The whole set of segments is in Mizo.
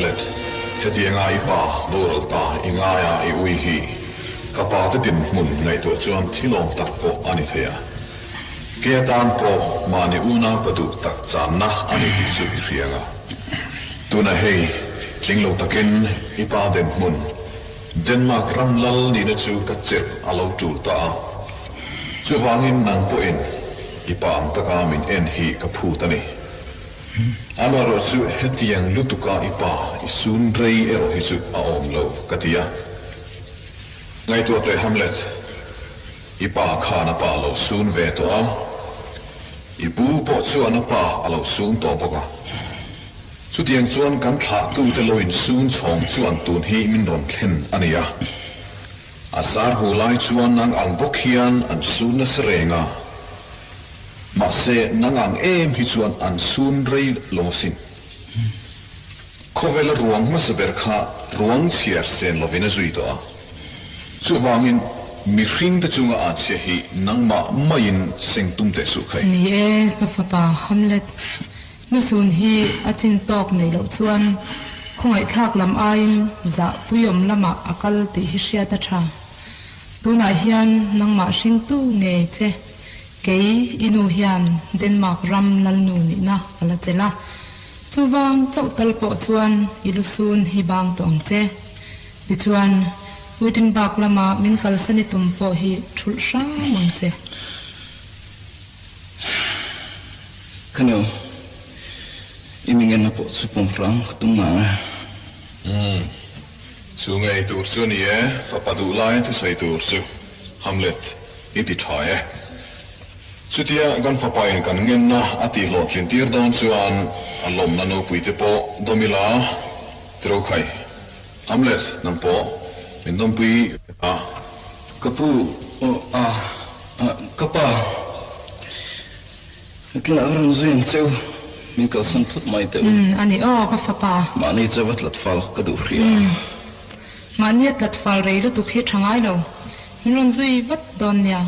Hamlet, hetianga i pa boral ta i ngaia i ui hi ka pa te dinhmun ngaihtuah chuan thilawm tak pawh a ni thei a. Ke atan pawh mahni unau pa duh tak channa a ni tih chu i hria ang a. Tunah hei, tling lo takin i pa dinhmun Denmark ram lal nihna chu ka chelh a lo tul ta a. Chuvangin nang pawhin i pa ang taka min en hi ka phut a ni. Amaherawh chu hetiang lutuka i pa i sun rei erawh hi chu a awm lo ka ti a. Ngaihtuah teh Hamlet, i pa khan a pa a lo sun ve tawh a, i pu pawh chuan a pa a lo sun tawh bawk a. Chutiang chuan kan thlahtute lo insun chhawng chuan tun hi min rawn thlen a ni a. A sar hu lai chuan nang ang bawk hian an sun nasa reng a, mahse nang ang em hi chuan an sun rei lo asin. Khawvela ruang hmasa ber kha ruang chhiar sen lovin a zui tawh a, chuvangin mihringte chunga a chhia hi nangmah maiin seng tum teh suh khai. Ni e, ka fapa Hamlet, Nusun hi a chin tawk neih loh chuan khawngaihthlak lam aiin zah puiawm lamah a kal tih hi hriat a tha. Tunah hian nangmah hringtu ngei che, kei i nu hian Denmark ram lalnu nihna ka la chelh a, chuvang chauh tal pawh chuan i lusun hi bang tawh ang che. Tichuan, Wittenberg lama min kalsan i tum pawh hi thulh hram ang che. Ka nu, i mi ngenna pawh chu pawm hrang ka tum ngang e. Umm, chu ngei tur chu a ni e, fapa duh lai thusawi tur chu Hamlet i ti tha e. Chutia kan fapa in kan ngenna a tih hlawhtlin tir dawn chuan a lawmna nopui te pawh dawm ila tiro khai. Hamlet, nang pawh min dawmpui a. Ka pu, aw a, ka pa. Tla rawn zui ang che u, min kalsan phut mai teh u. Umm, a ni aw, ka fapa. Mahni chauh a tlat fal ka duh hria. Umm, mahni a tlat fal rei lutuk hi tha ngai lo, min rawn zui vat dawn nia.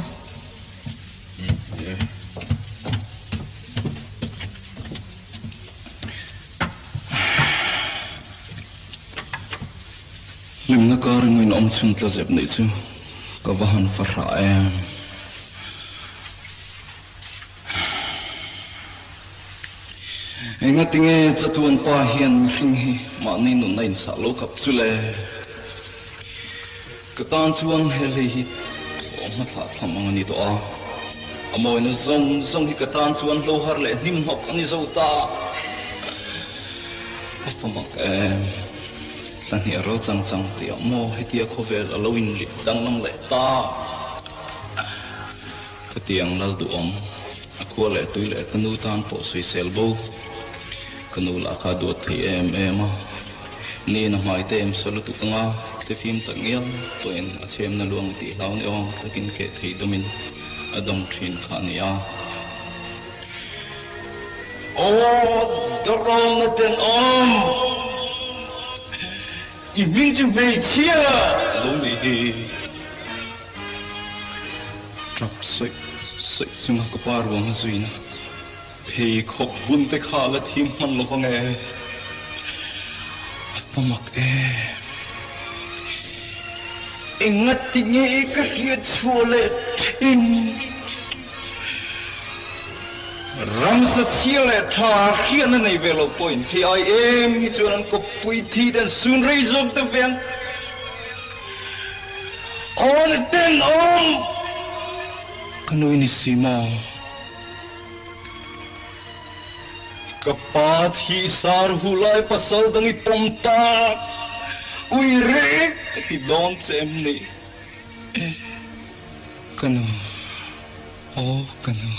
Hlimna kar engin awm chhung tla zep nih chu ka va han fahrah em. Engatinge chatuan pa hian mihring hi mahni nunna insah lo kap chu le? Ka tan chuan he hlei hi thlawh hma thlah thlam ang a ni tawh a, a mawina zawng zawng hi ka tan chuan hlo har leh hnim hnawk a ni zo ta. A fa mak em? Thlahnih a ro chang chang tih ah maw hetia khawvel a lo inlip danglam leh ta? Khatiang lal duhawm, a khua leh tui leh ka nu tan pawh sawisel bo. Ka nu lah kha duat thei em em a, niin a hmai te em saw lutuk anga thlifim tak ngial pawhin a chhemna luang tih hlau ni awm takin keh thei dawmin a dawng thin kha a ni a. Aw dawrawmna tenawm! I hming chu hmeichhia a lo nih hi. Tap sawi sawi chunga ka pa ruang a zuina pheikhawk bun te kha la thim hman lo vang e. A fa mak e. Engati nge ka hriat chhuah leh thin? Ramsa chhia leh tha hriatna nei ve lo pawhin hei ai em hi chuan an kawppui thi ten sun rei zawk deuh ve ang. Aw ni ten awm! Ka nui ni si maw? Ka pa thi sar hu lai pasal dang i pawm tak ui rek ka ti dawn che em ni? Ka nu, aw ka nu.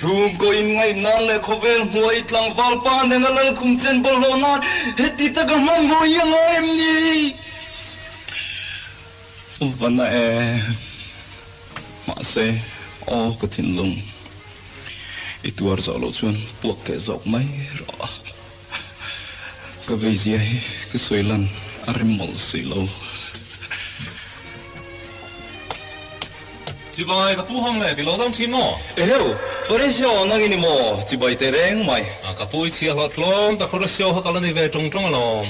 Chhungkaw inngaih nan leh khawvel hmuai tlangval pa nena lalkhum chen bawlhhlawh nan heti taka hmanhmawh hi a ngai em ni? Va na e. Mahse, aw ka thinlung i tuar zawh loh chuan puak keh zawk mai rawh. Ka veizia hi ka sawi lan a rem mawlh si lo. Chibai ka pu hang le ti lo dam thin maw? Eheu, Parisio nang i ni maw? Chibai teh reng mai. Ka pu i chhiahhlawh tlawm tak Horatio kha ka la ni ve ṭung ṭung alawm.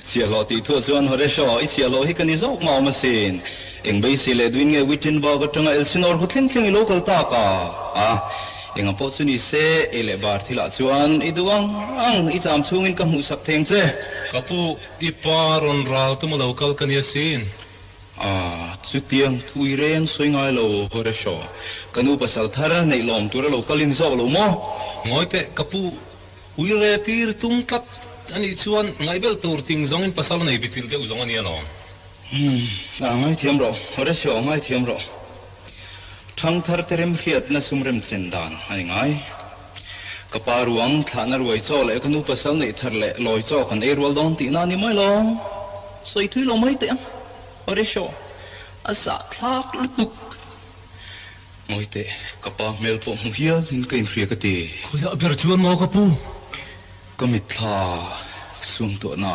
Chhiahhlawh tih thuah chuan Horatio, i chhiahhlawh hi ka ni zawk mah awm asin. Eng beisei leh duin nge Wittenberg aṭanga Elsinore khaw thleng thleng i lo kal tak a? A, enga pawh chu ni se, ei leh bar thilah chuan i duh ang ang, i cham chhungin ka hmuhsak theng che. Ka pu, i pa rawn ral tum a lo kal ka ni asin. A, chutiang thu i reng sawi ngai lo, Horatio. Ka nu pasal thar neih lawm tura lo kalin zawk lo maw? Ngawi teh, ka pu, ui re tir tum tlat a nih chuan ngaihbelh tur ting zawngin pasal nei bichilh deuh zawng a nia lawm. Umm, a ngaithiam rawh, Horatio, a ngaithiam rawh. Thangthar te remhriatna sum remchen dan a ni ngai. Ka pa ruang thlahna ruai chaw leh ka nu pasal neih thar leh lawi chaw kan ei rual dawn tihna a ni mai lo. Sawi thui lo mai teh ang. Horatio, a zahthlak lutuk. Ngawi teh, ka pa hmel pawh hmu hial in ka inhria ka ti. Khawiah ber chuan maw ka pu? Ka mitthla suam tuahna.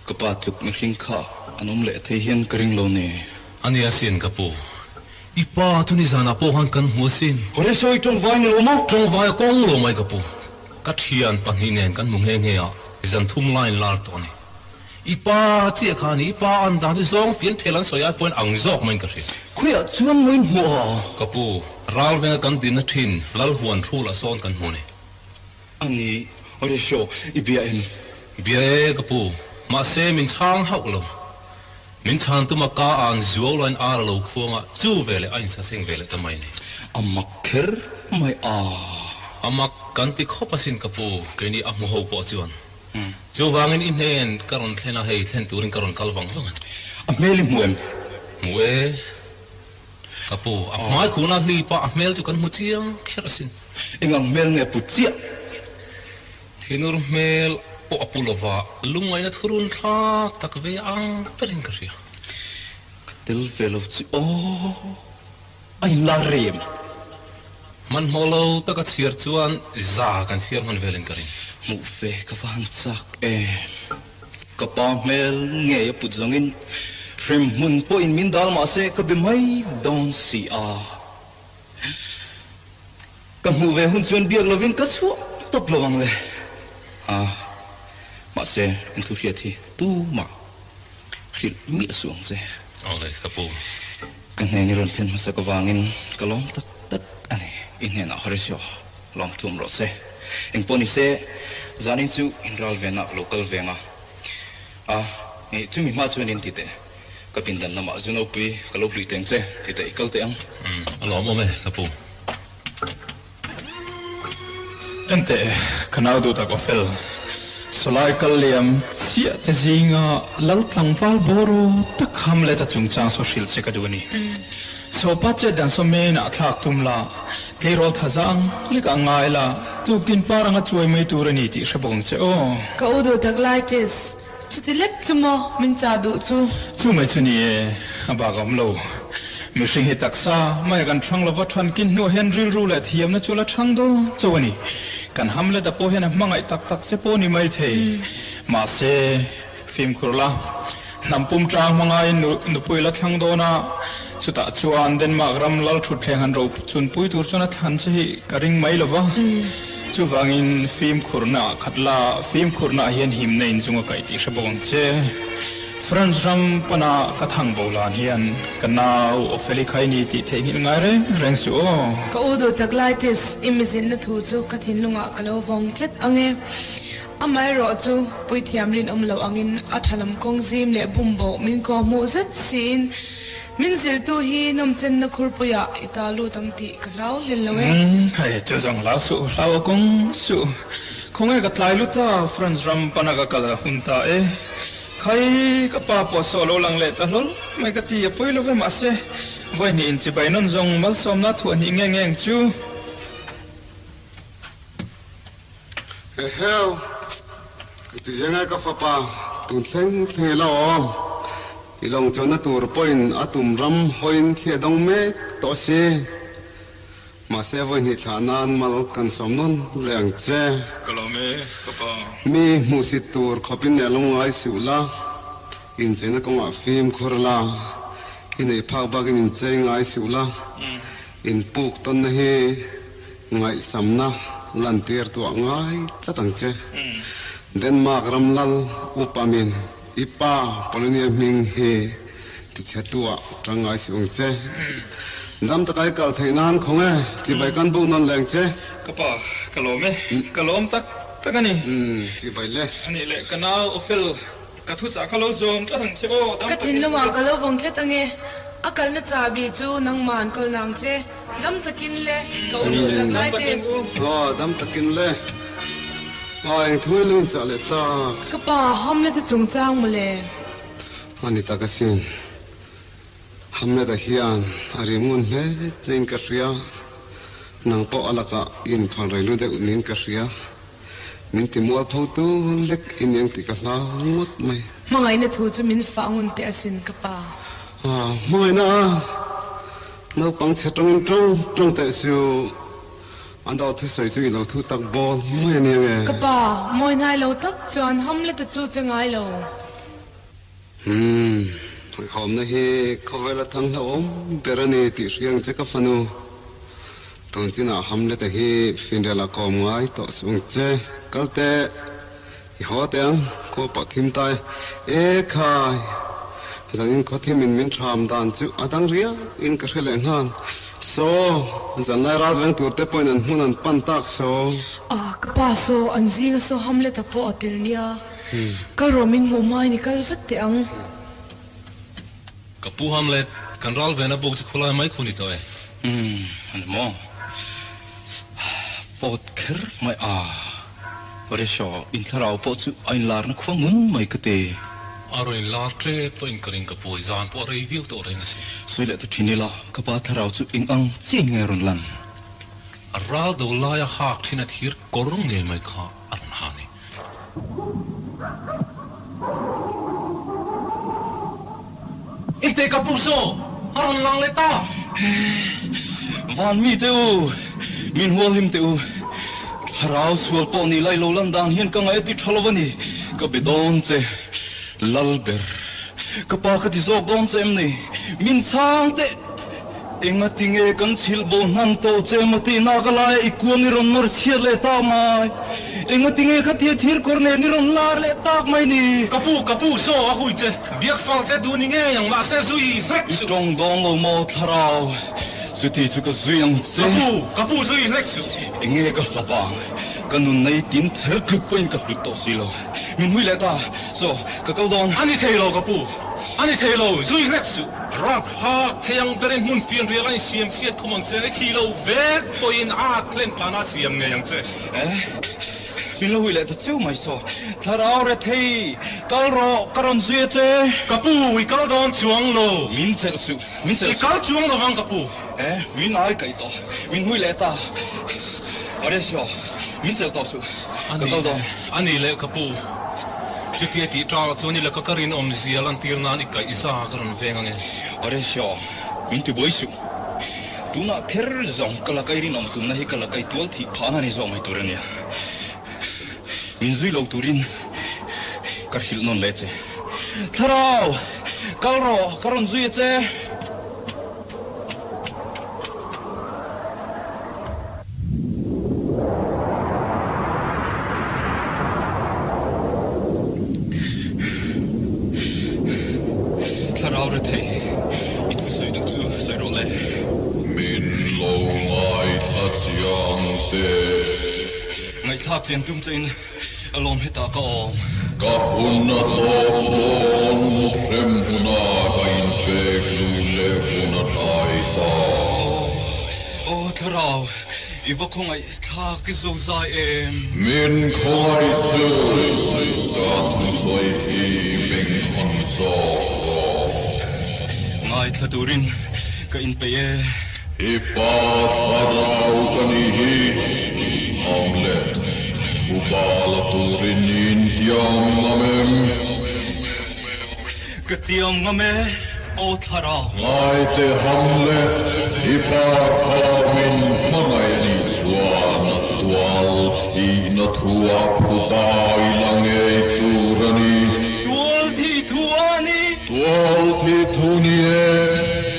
Ka pa tluk mihring kha an awm leh thei hian ka ring lo ni. A nia sin ka pu. I pa chu nizanah pawh khan kan hmu asin. Horatio i tawngvai ni lo maw? Tawngvai a kawng lo mai ka pu. Ka thian pahnih nen kan hmu nghe nghe a, zan thum lain lar tawh a ni. I pa chiah kha a ni, i pa an dan chu zawng fian phel an sawi ai pawhin ang zawk maiin ka hria. Khawiah chuan maw in hmuh a? Ka pu, ral venga kan dinna thin Lalhuan Hrula sawn kan hmu a ni. A ni, Horatio, i bia em? Bia e, ka pu. Mahse, min chhang hauh lo. Min chhan tuma ka an zuau laiin ar a lo khuang a, chu veleh a insaseng veleh ta mai ni. A mak kher mai a. A mak kan ti khawp asin, ka pu, keini a hmu ho pawh chuan. Chuvangin i hnen ka rawn thlen a, hei thlen turin ka rawn kal vang vang a ni. A hmel i hmu em? Hmu e. Ka pu, a hmai khuna hlip a, a hmel chu kan hmu chiang kher asin. Eng ang hmel nge pu chiah? Thinur hmel pawh a pu lova, lungngaihna thurun thlak tak ve ang berin ka hria. Ka tel ve lo chu aw, a inla rem. Hmanhmawh lo taka chhiar chuan za kan chhiar hman velin ka ring. Hmuh ve ka va han chak em. Ka pa hmel ngei a put zawngin hremhmun pawhin min dal mah se ka be mai dawn si a. Ka hmuh ve hun chuan biak lovin ka chhuah tawp lo ang le. A, mahse an thu hriat hi tumah hrilh miah suh ang che. Aw le, ka pu. Ka hnen i rawn thlen hmasak avangin ka lawm tak tak a ni. I hnenah Horatio lawm thum rawh se. Engpawh ni se, zanin chu inral venah ka lo kal veng a. A, chumi hma chuan in ti teh. Ka pindan lamah zu nopui ka lo hluih teng che ti teh i kal teh ang. Umm, a lawmawm e, ka pu. Enteh, ka nau duh tak Ophel, sawlai kal liam chiah te zinga lal tlangval bawraw tak Hamlet-a chungchang saw hrilh che ka duh a ni. Sawpa chet dan saw menah thlak tum la, tleirawl thazang lek ah ngai la, tuktin par anga chuai mai tur a ni tih hre bawk ang che aw. Ka u duh tak Laetis, Chuti lek chu maw min chah duh chu? Chu mai chu ni e, a bak a awm lo. Mihring hi taksa mai a kan thang lova than kin hnuah hian rilru leh thiamna chu a la thang dawn chauh a ni. Kan Hamlet-a pawh hian a hmangaih tak tak che pawh a ni mai thei. Mahse, fimkhur la, hnam pum tang hmangaiin nupui la thlang dawn a, chutah chuan Denmark ram lal thutthleng han ro chunpui tur chuan a thlan che hi ka ring mai lova. Chuvangin fimkhurna ah khat la, fimkhurna ah hian himna in zung a kaih tih hre bawk ang che. France ram pana ka thang bo lan hian ka nau Opheli kha i ni tih theihnghilh ngai reng reng suh aw. Ka u duh tak Laitis, i mizinna thu chu ka thinlungah ka lo vawng tlat ang e. Amaherawh chu puithiam rinawm lo angin a tha lam kawng zim leh bumboh min kawhhmuh zet siin Min ziltu hi nawmchenna khurpuiah i ta lut ang tih ka hlau hlel lo e. Umm, hei chu zawng hlau suh, hlau a kawng suh. Khawnge ka tlai lut a, France ram pana ka kal a hun ta e. Khai, ka pa pawh saw lo lang leh ta hlawl mai ka ti a pawi lo ve mahse, vawi hnih in chibai nawn zawng malsawmna thuah hnih nge nge ang chu. Heheu, ka ti zeng e ka fapa, tun thleng thleng i la awm. I lawng chuanna tur pawhin a tum ram hawiin thli a dawng mek tawh si. Mahse vawi hnih thlah nan mal kan sawm nawn leh ang che. Ka lawm e, ka pa. Mi hmuhsit tur khawpin leh lawng ngai suh la, incheina kawngah fimkhur la, i neih phak bakin inchei ngai suh la, inpuk tawnna hi ngaihsamna. lantir tuah ngai tlat ang che. Denmark ram lal upa min i pa Polonia hming hi tichhe tuah tang ngai si ung che. Dam taka i kal theih nan khawng e, chibai kan buk nawn leng che. Ka pa, ka lawm e, ka lawm tak tak a ni. Chibai le. A nih leh ka nau Ophel. Ka thuchah kha lo zawm tlat ang che aw, dam Ka takin thinlungah ka lo vawng tlat ange, a kalna chahbi chu nangmah an kawl nang che, dam takin le, ka u duh tak lai che. Aw, dam takin le. Aw, eng thu in lo inchah leh tak. Ka pa, Hamlet-a chungchang mawle. A ni tak asin. Hamlet-a hian a ri ngun hle chein ka hria, nang pawh a lakah i inphan rei lu deuh niin ka hria. Min ti mual pho tu lek i niang tih ka hlau ngawt mai. Hmangaihna thu chu min fah ngun teh asin ka pa. Hmangaihna a naupang chhe tawngin tawng tawng teh chu an dawh thusawi chu i lo thu tak bawl mai a nia nge. Ka pa, mawi hnai lo tak chuan Hamlet-a chu che ngai lo. Umm, hawihhawmna hi khawvel a thang hlauhawm ber a ni tih hria ang che ka fanu. Tun chinah Hamlet-a hi finrel a kawm ngai tawh suh ang che. Kal teh, i haw teh ang, khua pawh thim ta e. E khai, zanin khaw thim in min thram dan chu a dang riau in ka hre leh nghal. Saw, zanlai ral veng tur te pawhin an hmun an pan tak saw. A, ka pa saw, an zinga saw Hamlet-a pawh a tel nia. Kal rawh min hmuh hmain i kal vat teh ang. Ka pu Hamlet, kan ral vena buk chu khawlai mai khu ni tawh e. Umm, a ni maw? Fawt kher mai a. Horatio, in thlarau pawh chu a inlarna khua ngun mai ka ti. A rawn inlar tlep tawh in ka ring ka pu, zan pawh a rei viau tawh reng a si. Sawi leh ta thin ila, ka pa thlarau chu eng ang chiah nge a rawn lan? A ral do laia hak thin a thir kawr ngei mai kha a rawn ha ni. Inteh ka pu saw a rawn lang leh ta. Van mi te u, min hualhim teh u. Thlarau sual pawh ni lai lo lan dan hian ka ngaih a ti tha lo a ni. Ka be dawn che, Lalber. Ka pa ka ti zawk dawn che em ni? Min chhang teh. Engati nge kan chhilh bo hnan tawh che maw tih nak a laia i kuang i rawn nawr chhiat leh tak mai? Engati nge khatia thir kawr nen i rawn lar leh tak mai ni? Ka pu, ka pu, saw a hui che, biak fal che duh ni ngei ang, mahse zui hlek suh. I tawng dawn lo maw thlarau, chuti chu ka zui ang che. Ka pu, ka pu, zui hlek suh. Enge ka hla vang, ka nun nei tin ther tluk pawhin ka hlut tawh si lo. Min hui leh ta, saw, ka kal dawn. A ni thei lo ka pu, a ni thei lo, zui hlek suh. Rap hak thei ang berin hmun fianrial a insiam chhiat khum ang che, i thi lo vek pawhin a thlen phahna a siam ngei ang che. Eh, min lo hui leh ta cheu mai saw. Thlarau rethei, kal rawh, ka rawn zui a che. Ka pu, i kal dawn chuang lo. Min chelh suh, min chelh suh. I kal chuang lo vang ka pu. Eh, min ai kaih tawh, min hui leh ta. Horatio, min chelh tawh suh, ka kal dawn. A ni leh ka pu, chutia tih ṭang chuan i laka ka rinawmzia lantir nan i kaih za ka rawn veng ange. Horatio, min ti buai suh. Tunah kher zawng ka laka i rinawm tumna hi ka laka i tual thih phahna ni zawk mai tur a nia. Min zui lo turin ka hrilh nawn leh che. Thlarau, kal rawh, ka rawn zui a che. Thlarau rethei, i thusawi duh chu sawi rawh le. Min lo ngaithla chiang teh. Ngaihthlak chian tum che in a lawm hetah ka awm. Ka hun a tawp dawn, hrem huna ka inpek luh leh hun a hnai ta. Aw, aw Thlarau, i va khawngaih thlak i zo zai em? Min khawngaih suh, ka thusawi hi bengkhawn zawk rawh. Ngaithla turin ka inpeih e. I pa thlarau ka nih hi, Hamlet, Phuba la turin i intiam ngam em? Ka tiam ngam e, aw thlarau. Ngaite Hamlet, i pa kha min hmangaih a nih chuan a tual thihna thuah phuba i la ngei tur a ni. Tual thih thu a ni. Tual thih thu ni e,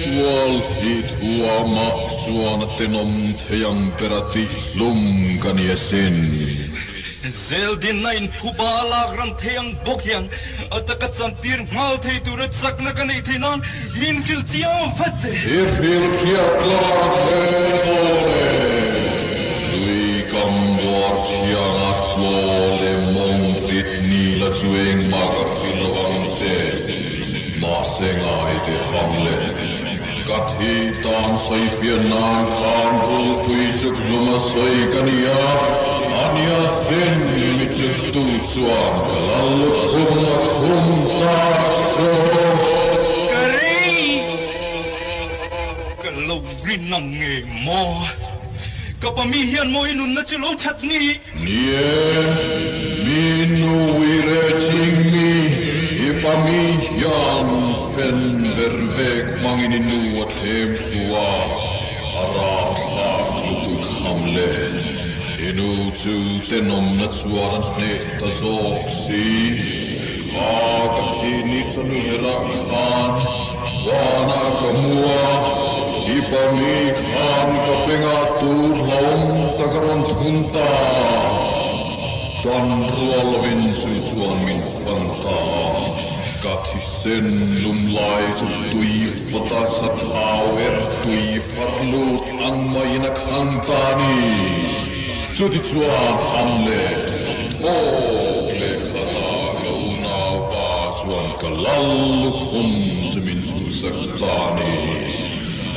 tual thih thu a mah. chuan a tenawm thei ang bera tihhlum ka ni asin. Zeldin a inphuba a lak ran thei ang bawk hian a taka chantir nghal thei tura chakna ka neih theih nan min hrilh chiang vat teh. I hrilh hriat tlak hle dawn e. Lui kam buar chhianga tlaw leh mawng rit ni la chu engmah ka hrilh lo ang che. Mahse ngaite Hamlet, ka thih tan sawifiah nan khan rulpui chu hlum a sawi ka ni a, a nia sin mi chuttu chuan ka lal lukhum a khum tak saw. Ka rei, ka lo rin ang nge maw? Ka pa mi hian maw i nunna chu lo that ni? Ni e, mi nui leh ching mi, i pa mi hian fen ver vek hmangin i nu a thlem thlu a, a rapthlak lutuk Hamlet. I nu chu tenawmna chuan a hneh ta zawk si. Kha ka thih ni chanu herah khan vanah ka mu a, i pa mi khan ka bengah tur hlauhawm tak a rawn thun ta. Dan rual lovin chu chuan min fan ta a, ka thisen lum lai chu tui vawta sa thau er tui far lut ang maiin a khang ta a ni. Chutichuan Hamlet thawk leh khat a ka unaupa chuan ka lal lukhum chu min chhuhsak ta a ni.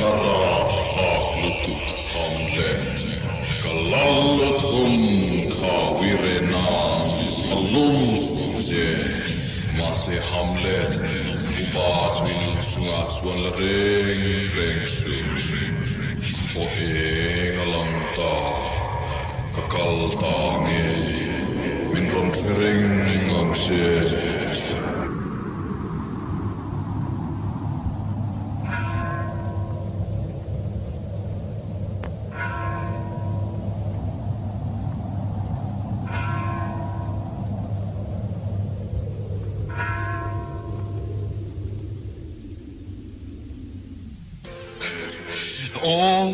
A rapthlak lutuk Hamlet, ka lal lukhum kha uire nan a lum suh che. Mahse Hamlet, upa chu i nu chungah chuan la reng reng suh. Khaw eng a lang ta, ka kal ta nge, min rawn hre reng ang che. Aw,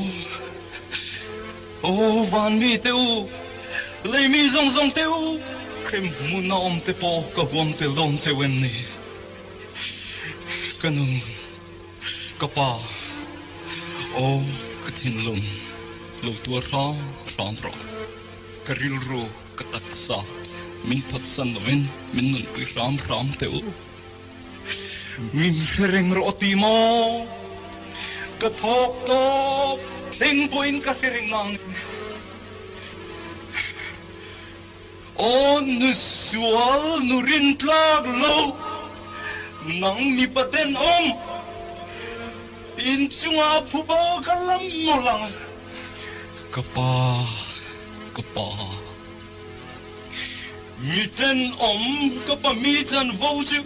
aw van mi te u, lei mi zawng zawng te u, hrem hmun a awm te pawh ka huam tel dawn cheu em ni? Ka nu, ka pa, aw ka thinlung lo tuar hram hram rawh, ka rilru ka taksa min phatsan lovin min nunpui hram hram teh u. Min hre reng rawh ti maw? Ka thawk tawp thleng pawhin ka hre reng ang. Aw nu sual nu rin tlak lo, nang mipa tenawm, inchungah phuba ka lam mawlh ang. Ka pa, ka pa. Mi tenawm ka pa mi chanvo chu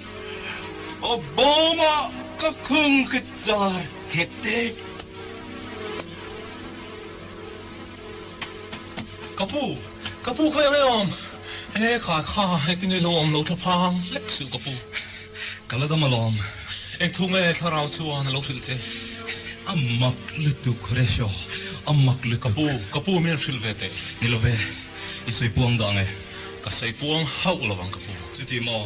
a bawmah ka khung ka char nghet te. Ka pu, ka pu khawi ang e awm? E kha kha, engtin nge lo awm lo tha phang hlek suh ka pu. Ka la dam alawm. Eng thu nge thlarau chuan a lo hrilh che? A mak lutuk Horatio, a mak lutuk. Ka pu, ka pu min hrilh ve teh. Ni lo ve, i sawi puang dah nge? Ka sawi puang hauh lo vang ka pu. Chuti maw,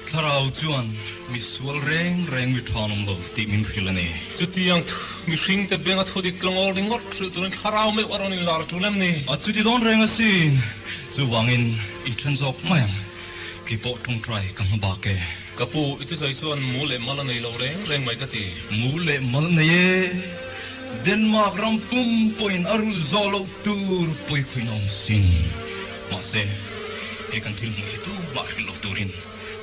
thlarau chuan mi sual reng reng mi than awm lo tih min hrilh a ni. Chutiang mihring te benga thu dik tlawngawl ringawt hrilh turin thlarau meuh a rawn inlar tul em ni? A chuti dawn reng asin. Chuvangin inthen zawk mai ang. Kei pawh tawngtai ka hma bak e. Ka pu, i thusawi chuan mu leh mal a nei lo reng reng mai ka ti. Mu leh mal nei e. Denmark ram pum pawhin a rulh zawh loh tur pawikhawih na awm sin. Mahse, he kan thil hmuh hi tumah hrilh lo turin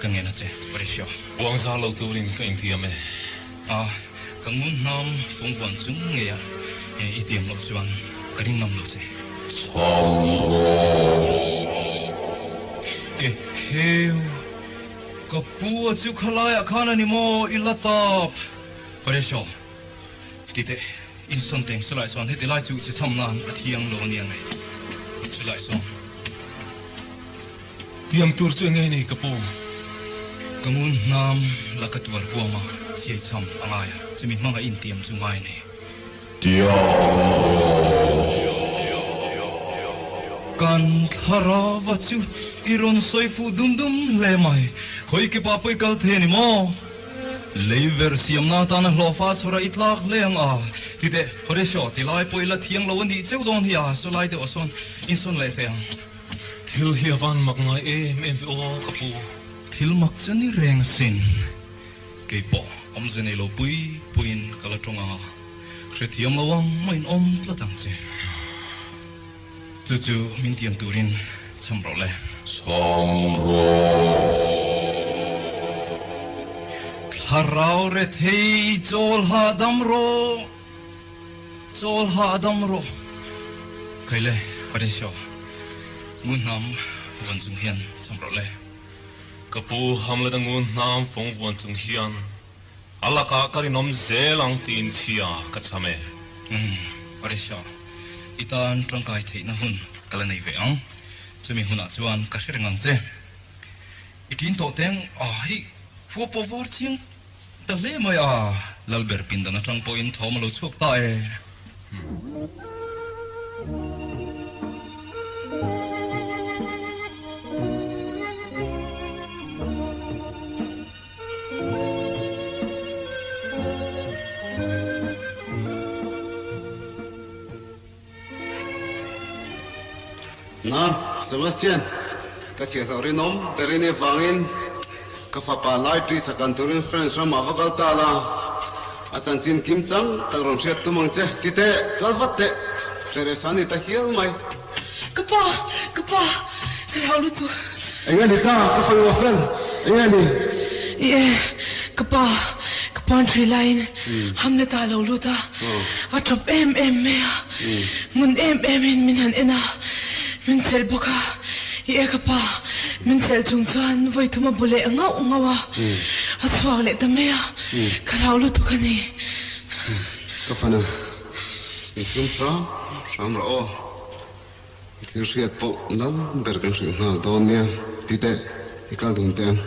ka ngen a che, Horatio. Buang zar lo turin ka intiam e. A, ka ngun hnam fawngvuan chung ngei a, i tiam loh chuan ka ring ngam lo che. Chham rawh. E heu, ka pu a chu khalaiah khan a ni maw i la tap? Horatio, ti teh, insawn teng chulai chuan heti lai chu che chham nan a thiang lo a nia nge chulai sawn. Tiang tur chu enge ni ka pu? Ka ngun hnam la ka tuar huam a, siai chham a ngai a, chumi hmanga intiam chu ngai a ni. Tiam rawh. Kan thlarauva chu i rawn sawi fuh dum dum hle mai. Khawi ke pa pawi kal thei a ni maw? Lei ver siamna atana hlawhfa chhawrah i tlak hle ang a. Ti teh, Horatio, ti lai pawh i la thiang lo a nih cheu dawn hi a, saw lai deuh ah sawn insawn leh teh ang. Thil hi a van mak ngai em em ve aw ka pu. Thil mak chu ni reng asin. Kei pawh awmze nei lo pui puiin ka la tawng ang a, hrethiam lo ang mah in awm tlat ang che. Chu chu min tiam turin cham rawh le. Cham rawh. Thlarau rethei chawl hahdam rawh, chawl hahdam rawh. Kai le, Horatio, ngun hnam vawn chung hian cham rawh le. Ka pu Hamlet a ngun hnam fawng vuan chung hian a lakah ka rinawm zel ang tiin chhia ka cham e. Umm, Horatio, i tan tangkai theihna hun ka la nei ve ang. Chumi hunah chuan ka hre reng ang che. I ṭin tawh teng a, hei khua pawh var chiang ta hle mai a, Lalber pindan aṭang pawhin thawm a lo chhuak ta e. Na, Sebastian, ka chhiahhlawh rinawm ber i nih avangin ka fapa Laitri sakan turin French ramah va kal ta la, a chanchin kim chang tak rawn hriat tum ang che, ti teh, kal vat teh, Teresa ni ta hial mai. Ka pa, ka pa, ka hlau lutuk. Eng a ni ta, ka fanu a fel, eng a ni? I e, ka pa, ka pawn ṭhui laiin Hamlet-a a lo lut a, a ṭawp em em mai a, ngun em emin min han en a, min chelh bawk a, I e ka pa, min chelh chung chuan vawi thum a bu leh ngauh ngauh a, a chhuak leh ta mai a, ka hlau lutuk a ni. Ka fanu, insum hram hram rawh aw. I thil hriat pawh lal ber kan hrilh nghal dawn nia, ti teh, i kal dun teh ang.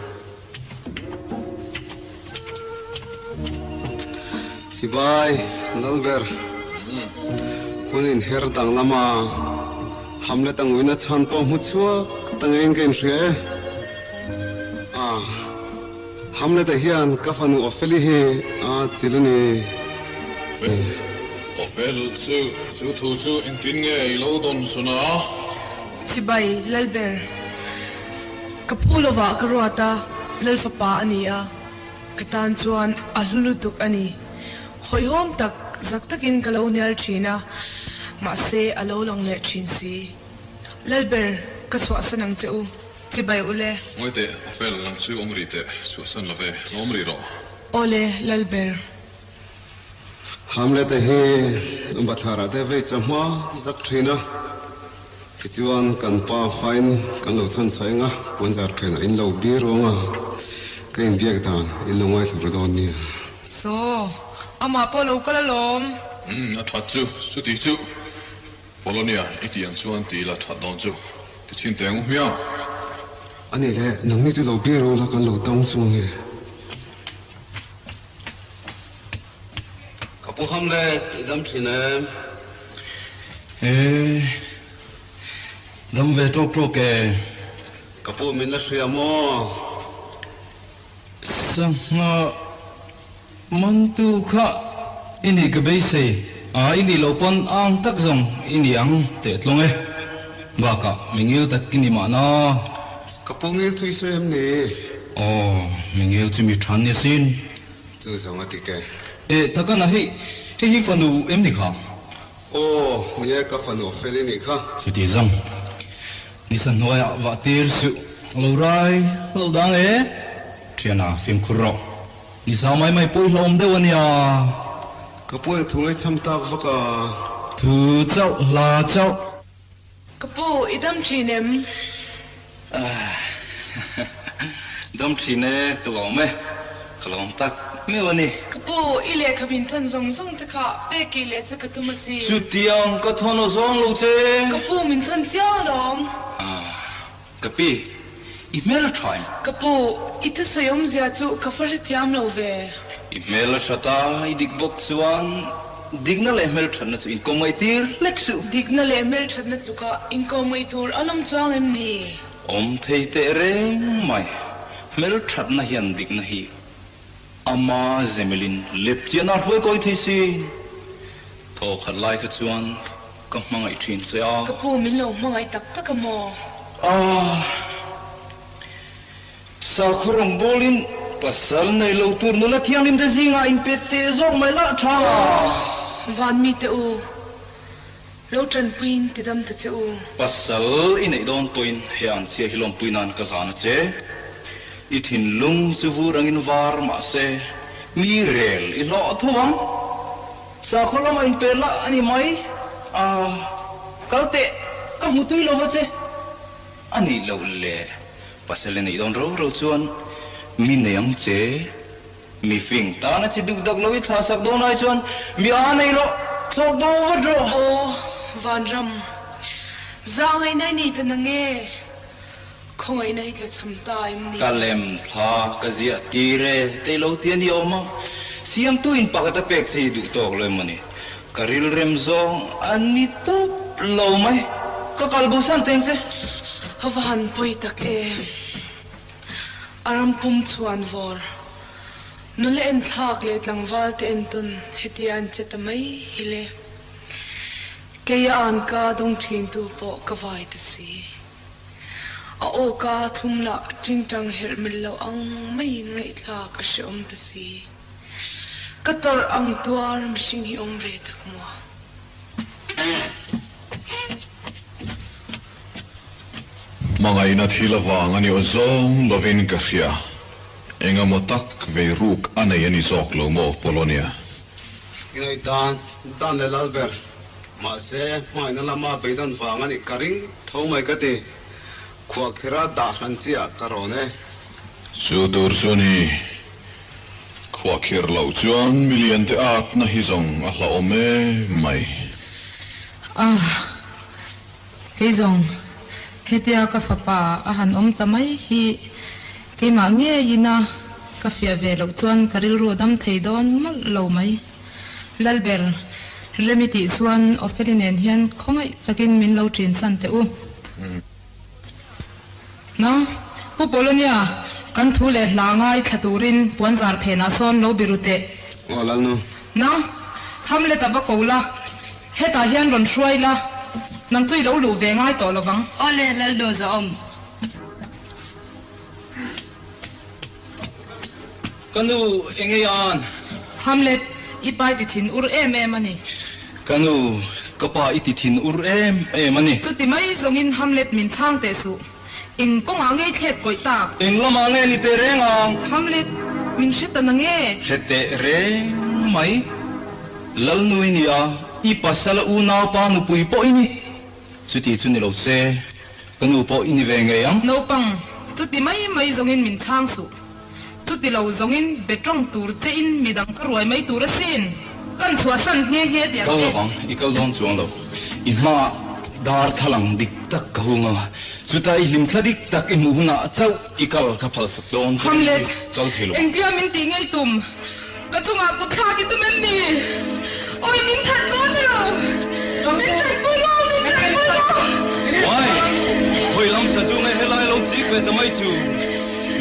Sipai lal ber hun inher dang lama Hamlet a nguina chhan pawh hmu chhuak ta ngeiin ka inhria e. A, Hamlet-a hian ka fanu Opheli hi a chil a ni. Ophel chu, chu thu chu engtin nge i lo dawn sun a? Chibai, Lalber. Ka pu lovah ka ruat a, Lalfapa a ni a, ka tan chuan a hlu lutuk a ni. Hawihhawm tak zak takin ka lo hnial thin a, mahse a lo lang leh thin si. Lalber, ka chhuahsan ang che u. Chibai ule. Ngawi teh, Ophel, nang chu awm rih teh, chhuahsan lo ve, lo awm rih rawh. Awle, Lalber. Hamlet-a hi bathlarah te vei chawhma zak thin a, tichuan kan pa fain kan lo chhan chhuah eng a, puanzar phenah in lo bir ruang a, ka inbiak dan in lo ngaithla ru dawn nia. Saw, amah pawh lo kal alawm. Umm, a that chu, chuti chu. Polonia, i tih ang chuan ti ila that dawn chu, ti chhin teh ang u hmiang. A nih leh, nangni chu lo bir ru la kan lo tawng chu ange. Ka pu Hamlet, i dam thin em? E, dam ve tawk tawk e. Ka pu min la hria maw? Sangha mantu kha i nih ka beisei a, i nih loh pawn ang tak zawng i ni ang teh tlawng e. Bakah mingil tak i ni mahna. Ka pu ngil thui sawi em ni? Aw, mingil chu mi than ni asin. Chu zawng a ti ke. Eh, takana hei, hei hi fanu em ni kha? Aw, ni e, ka fanu a fel i nih kha. Chuti zawng, nisa hnuaiah vah tir suh, lo rai, lo dang e. Thiana, fimkhur rawh. Nisa mai mai pawh i hlauhawm deuh a nia. Ka pu eng thu ngaihcham tak vak a. Thu chauh, hla chauh. Ka pu, i dam thin em? Dam thin e, ka lawm e. Ka lawm tak meuh a ni. Ka pu, i lehkha min thawn zawng zawng te kha pek i leh che ka tum a si. Chutiang ka thawn aw zawng lo che. Ka pu, min thawn chiang alawm. Ka pi, i hmel a tha em? Ka pu, i thusawi awmzia chu ka fa hrethiam lo ve. I hmel a tha ta, i dik bawk chuan. Dikna leh hmelthatna chu inkawmngaih tir hlek suh. Dikna leh hmelthatna tluka inkawmngaih tur an awm chuang em ni? Awm thei teh reng mai. Hmelthatna hian dikna hi ama zemilin lepchian a hruai kawi thei si. Thaw khat lai kha chuan ka hmangaih thin che a. Ka pu min lo hmangaih tak tak a maw? Ah! Sakhaw rawngbawlin pasal nei lo tur nula thianghlim te zingah in pe teh zawk mai lah tha. Aw, van mite u, lo tanpuiin ti dam ta che u. Pasal i neih dawn pawhin he an chhia hi lawmpui nan ka hlan a che. I thinlung chu vur angin var mah se, mi rel i hlawh tho ang. Sakhaw lamah in pe lah a ni mai. A, kal teh, ka hmu tui lo va che. A nih loh le, pasal i neih dawn ro ro chuan mi nei ang che. Mi fing tana chi duk dak lo i thlah sak dawn ai chuan mi a nei rawh, thlawk bo vat rawh. Aw, Vanram, zahngaihna i nei ta na nge? Khawngaihna i tlachham ta em ni? Ka lem thla ka ziah tir e, tei lo ti a ni awm a, siamtu in pakhat a pek che i duh tawk lo emaw ni? Ka rilrem zawng a ni tawp lo mai, ka kal bo san teng che. A va han pawi tak e, a ram pum chhuan vawr, nula enthlak leh tlangval te entawn hetia an che ta mai hi le. Keia an ka dawng thin tu pawh ka vai ta si. A aw ka thlum lah tingtang herh mil lo ang maiin ngaihthlak a hrehawm ta si. Ka tawrh ang tuar mihring hi awm ve tak maw? Hmangaihna thil avang a ni aw zawng lovin ka hria. Engemaw tak vei ruk a nei a ni zawk lo maw Polonia? I ngaihdan dan leh lal ber. Mahse, hmangaihna lama beidawn vang a nih ka ring tho mai ka ti. Khuahkhira dah hran chiah ka rawn e. Chu tur chu ni. Khuahkhir loh chuan milian te atna hi zawng a hlauhawm em mai. Ah, kei zawng hetia ka fapa a han awm ta mai hi keimah ngeiin a ka fiah ve loh chuan ka rilru a dam thei dawn mawlh lo mai. Lalber, Remi tih chuan Opheli nen hian khawngaih takin min lo ṭin san teh u. Nang, Pu Polonia, kan thu leh hla ngai thla turin puanzar phenah sawn lo biru teh. Aw Lalnu. Nang, Hamlet a va ko la, hetah hian rawn hruai la, nang chu i lo luh ve ngai tawh lo vang. Aw le, Lalnu Zahawm. Ka nu, eng ei an? Hamlet, i pa i ti thin ur em em a ni. Ka nu, ka pa i ti thin ur em em a ni. Chuti mai zawngin Hamlet min chhang teh suh. Eng kawngah ngei thlek kawih tak? Eng lamah nge ni teh reng ang? Hamlet, min hre ta na nge? Hre teh reng mai. Lalnu i ni a, i pasal a unaupa nupui pawh i ni. Chuti chu ni lo se, ka nu pawh i ni ve ngei ang. Naupang, chuti mai mai zawngin min chhang suh. Chuti lo zawngin be tawng tur che in midang ka ruai mai tur asin. Kan chhuahsan nghe nghe tih ang che. Kal lovang, i kal dawn chuang lo. I hmaah darthlalang dik tak ka hung a, chuta i hlimthla dik tak i hmuh hunah chauh i kal ka phalsak dawn che Hamlet, kal thei lo. Engtia min tih ngei tum? Ka chungah kut thlak i tum em ni? Awi min that dawn ni lo! Min that pui lo! Min that pui lo! Uai! Khawi lam sazu nge helai lo chik ve ta mai chu?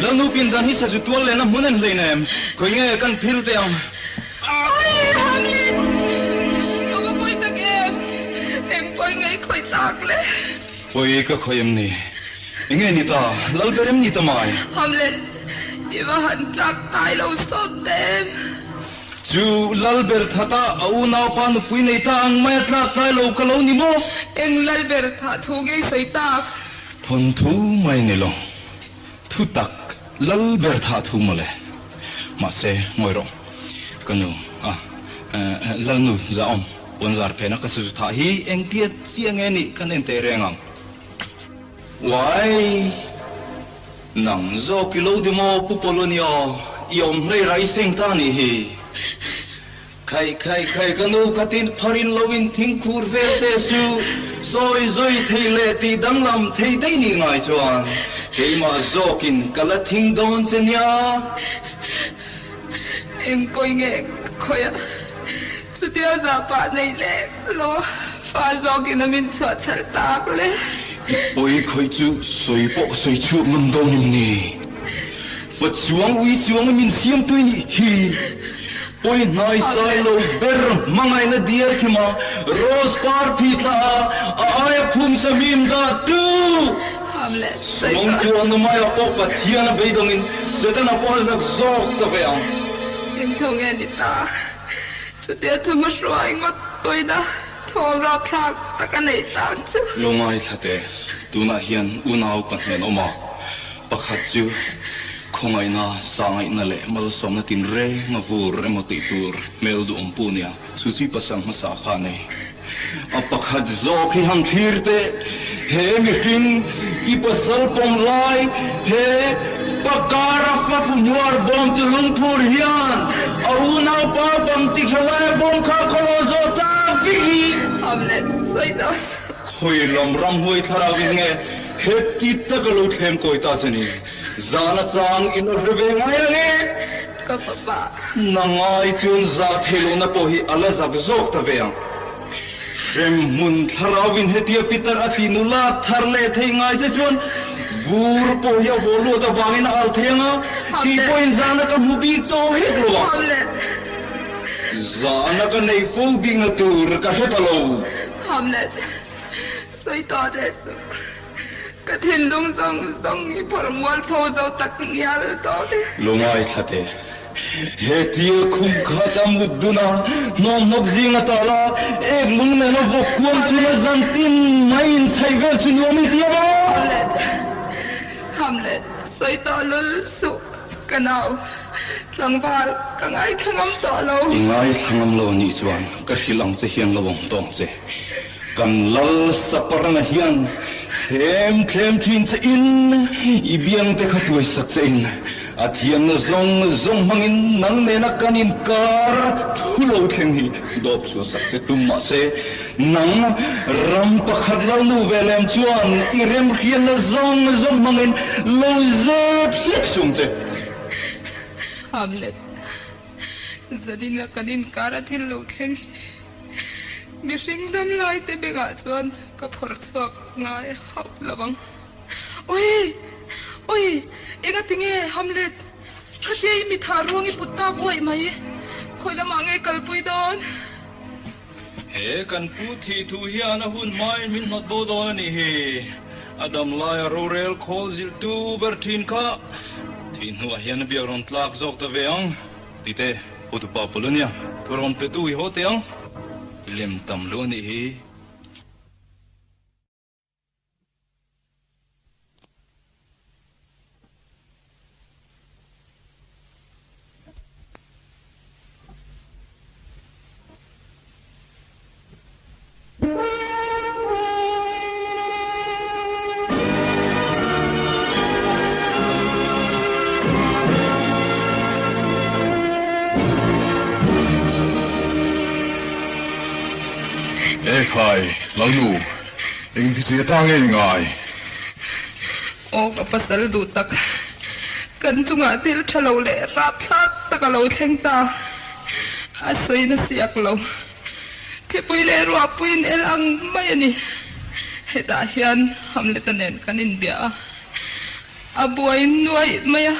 Lalnu pindan hi sazu tual lehna hmun en hleinem, khawi nge kan phil teh ang? Awi! Hamlet! Ka va pawi tak em? Eng pawi nge i khawih tak le? Pawi ka khawih em ni? Enge ni ta? Lal ber em ni ta mai? Hamlet, i va han tlak tai lo sawt ta em? Chu lal ber thata a unaupa nupui nei ta ang mai a tlak tlai lo ka lo ni maw? Eng lal ber thah thu ngei sawi tak? Thawnthu mai ni lo. Thu tak lal ber thah thu mawle. Mahse, ngawi rawh. Ka nu, a, Lalnu Zahawm, puanzar phena ka suzu thah hi engtia chiah nge nih kan en teh reng ang. Uai! Nang zawk i lo di maw Pu Polonio, i awm hlei rai seng ta nih hi. Khaih khaih khaih ka nu khatin pharin lo in thingkhur vel teh su, sawi zui thei leh tih danglam thei daih nih ngai chuan keimah zawkin ka la thing dawn che nia. Eng pawi nge khawiah? Chutia zahpah nei lek lo fa zawkin a min chhuah chhalh tak le. I pawi khawih chu sawi pawh ka sawi chhuak ngam dawn em ni? Fa chuang ui chuang a min siam tui nih hi. Pawi hnai sai lo ber hmangaihna diar khima rose par phi thla a, a aia phum sa hmim dah tu! Suangtuah na maia pawh Pathian a beidawngin Setana pawh a zak zawk ta ve ang. Engtho nge ni ta? Chutia thuma hruai ngawt pawina thawm rapthlak tak a neih tak chu. Lo ngaithla teh, tunah hian unau ka hnen awm a, pakhat chu khawngaihna, sangaihna leh malsawmna tinreng a vur emaw tih tur hmel duhawm pu nia, chu chi pasal hmasa kha a nei. A pakhat zawk hi han thlir teh, he mihring i pasal pawm lai he pakara fafu hmuar bawm tu lungphur hian a unaupa bang ti tha laia bawm kha khawlo zawh tak vek hi. Hamlet sawi ta suh. Khawi lam ramhuai thlarau in nge heti taka lo thlem kawi ta che ni? Zan atang in a hre ve ngai ang e. Ka fapa. Na ngai chuan zah theih lohna pawh hi a la zak zawk ta ve ang. Hremhmun thlarauin hetia Peter a ti nula thar leh theih ngai che chuan vur pawh hi a vaw luat avangin a al thei ang a, kei pawhin zahna ka hmu bik tawh hek lo ang. Zahna ka nei fo bikna tur ka hre ta lo. Hamlet, sawi tawh teh suh. Ka thinlung zawng zawng i phawrh mualpho zo tak ngial tawh e. Lo ngaithla teh. He tia khum khat a mut dun a, hnawmhnawk zing a tal a, ek lung nen a vawk kuam chun a zan tin mai in chhaih vel chu nuam i ti a maw? Hamlet, Hamlet, sawi tawh lul suh ka nau. Tlangval, ka ngaithla ngam tawh lo. I ngaithla ngam lo anih chuan ka hrilh ang che hian lo awm tawng che. Kan lal saparna hian thlem thlem thin che in, i biang te kha tuai sak che in, a thiamna zawng zawng hmangin nang nena kan inkar thu lo thleng hi dawp chhuah sak che tum mah se, nang ram pakhat lo nu ve lem chuan i remhriatna zawng zawng hmangin lo zep hlek sung che. Hamlet, Zanina kan inkar a thil lo thleng hi. Mihring dam lai te bengah chuan ka phawrh chhuak ngai hauh lo ang. Ui! Ui! Engati nge Hamlet? Khatia i mitha ruang i put tak uaih mai. Khawi lamah nge kalpui dawn? He kan pu thih thu hian a hun hmain min hnawt bo dawn a nih hi. A dam laia rorel khawl zilh tu ber thin kha thih hnuah hian a biak rawn tlak zawk ta ve ang. Tite, Hotupa Polonia, thu rawn petu i haw teh ang. I lem tam lo a nih hi. E khai, Lalnu, eng bithli ata nge i ngai? Aw ka pasal duh tak, kan chungah thil tha lo leh rapthlak tak a lo thleng ta, a sawi na siak lo. Thipui leh ruahpuiin el ang mai a ni. Hetah hian Hamlet-a nen kan inbia a, a buai nuaih mai a.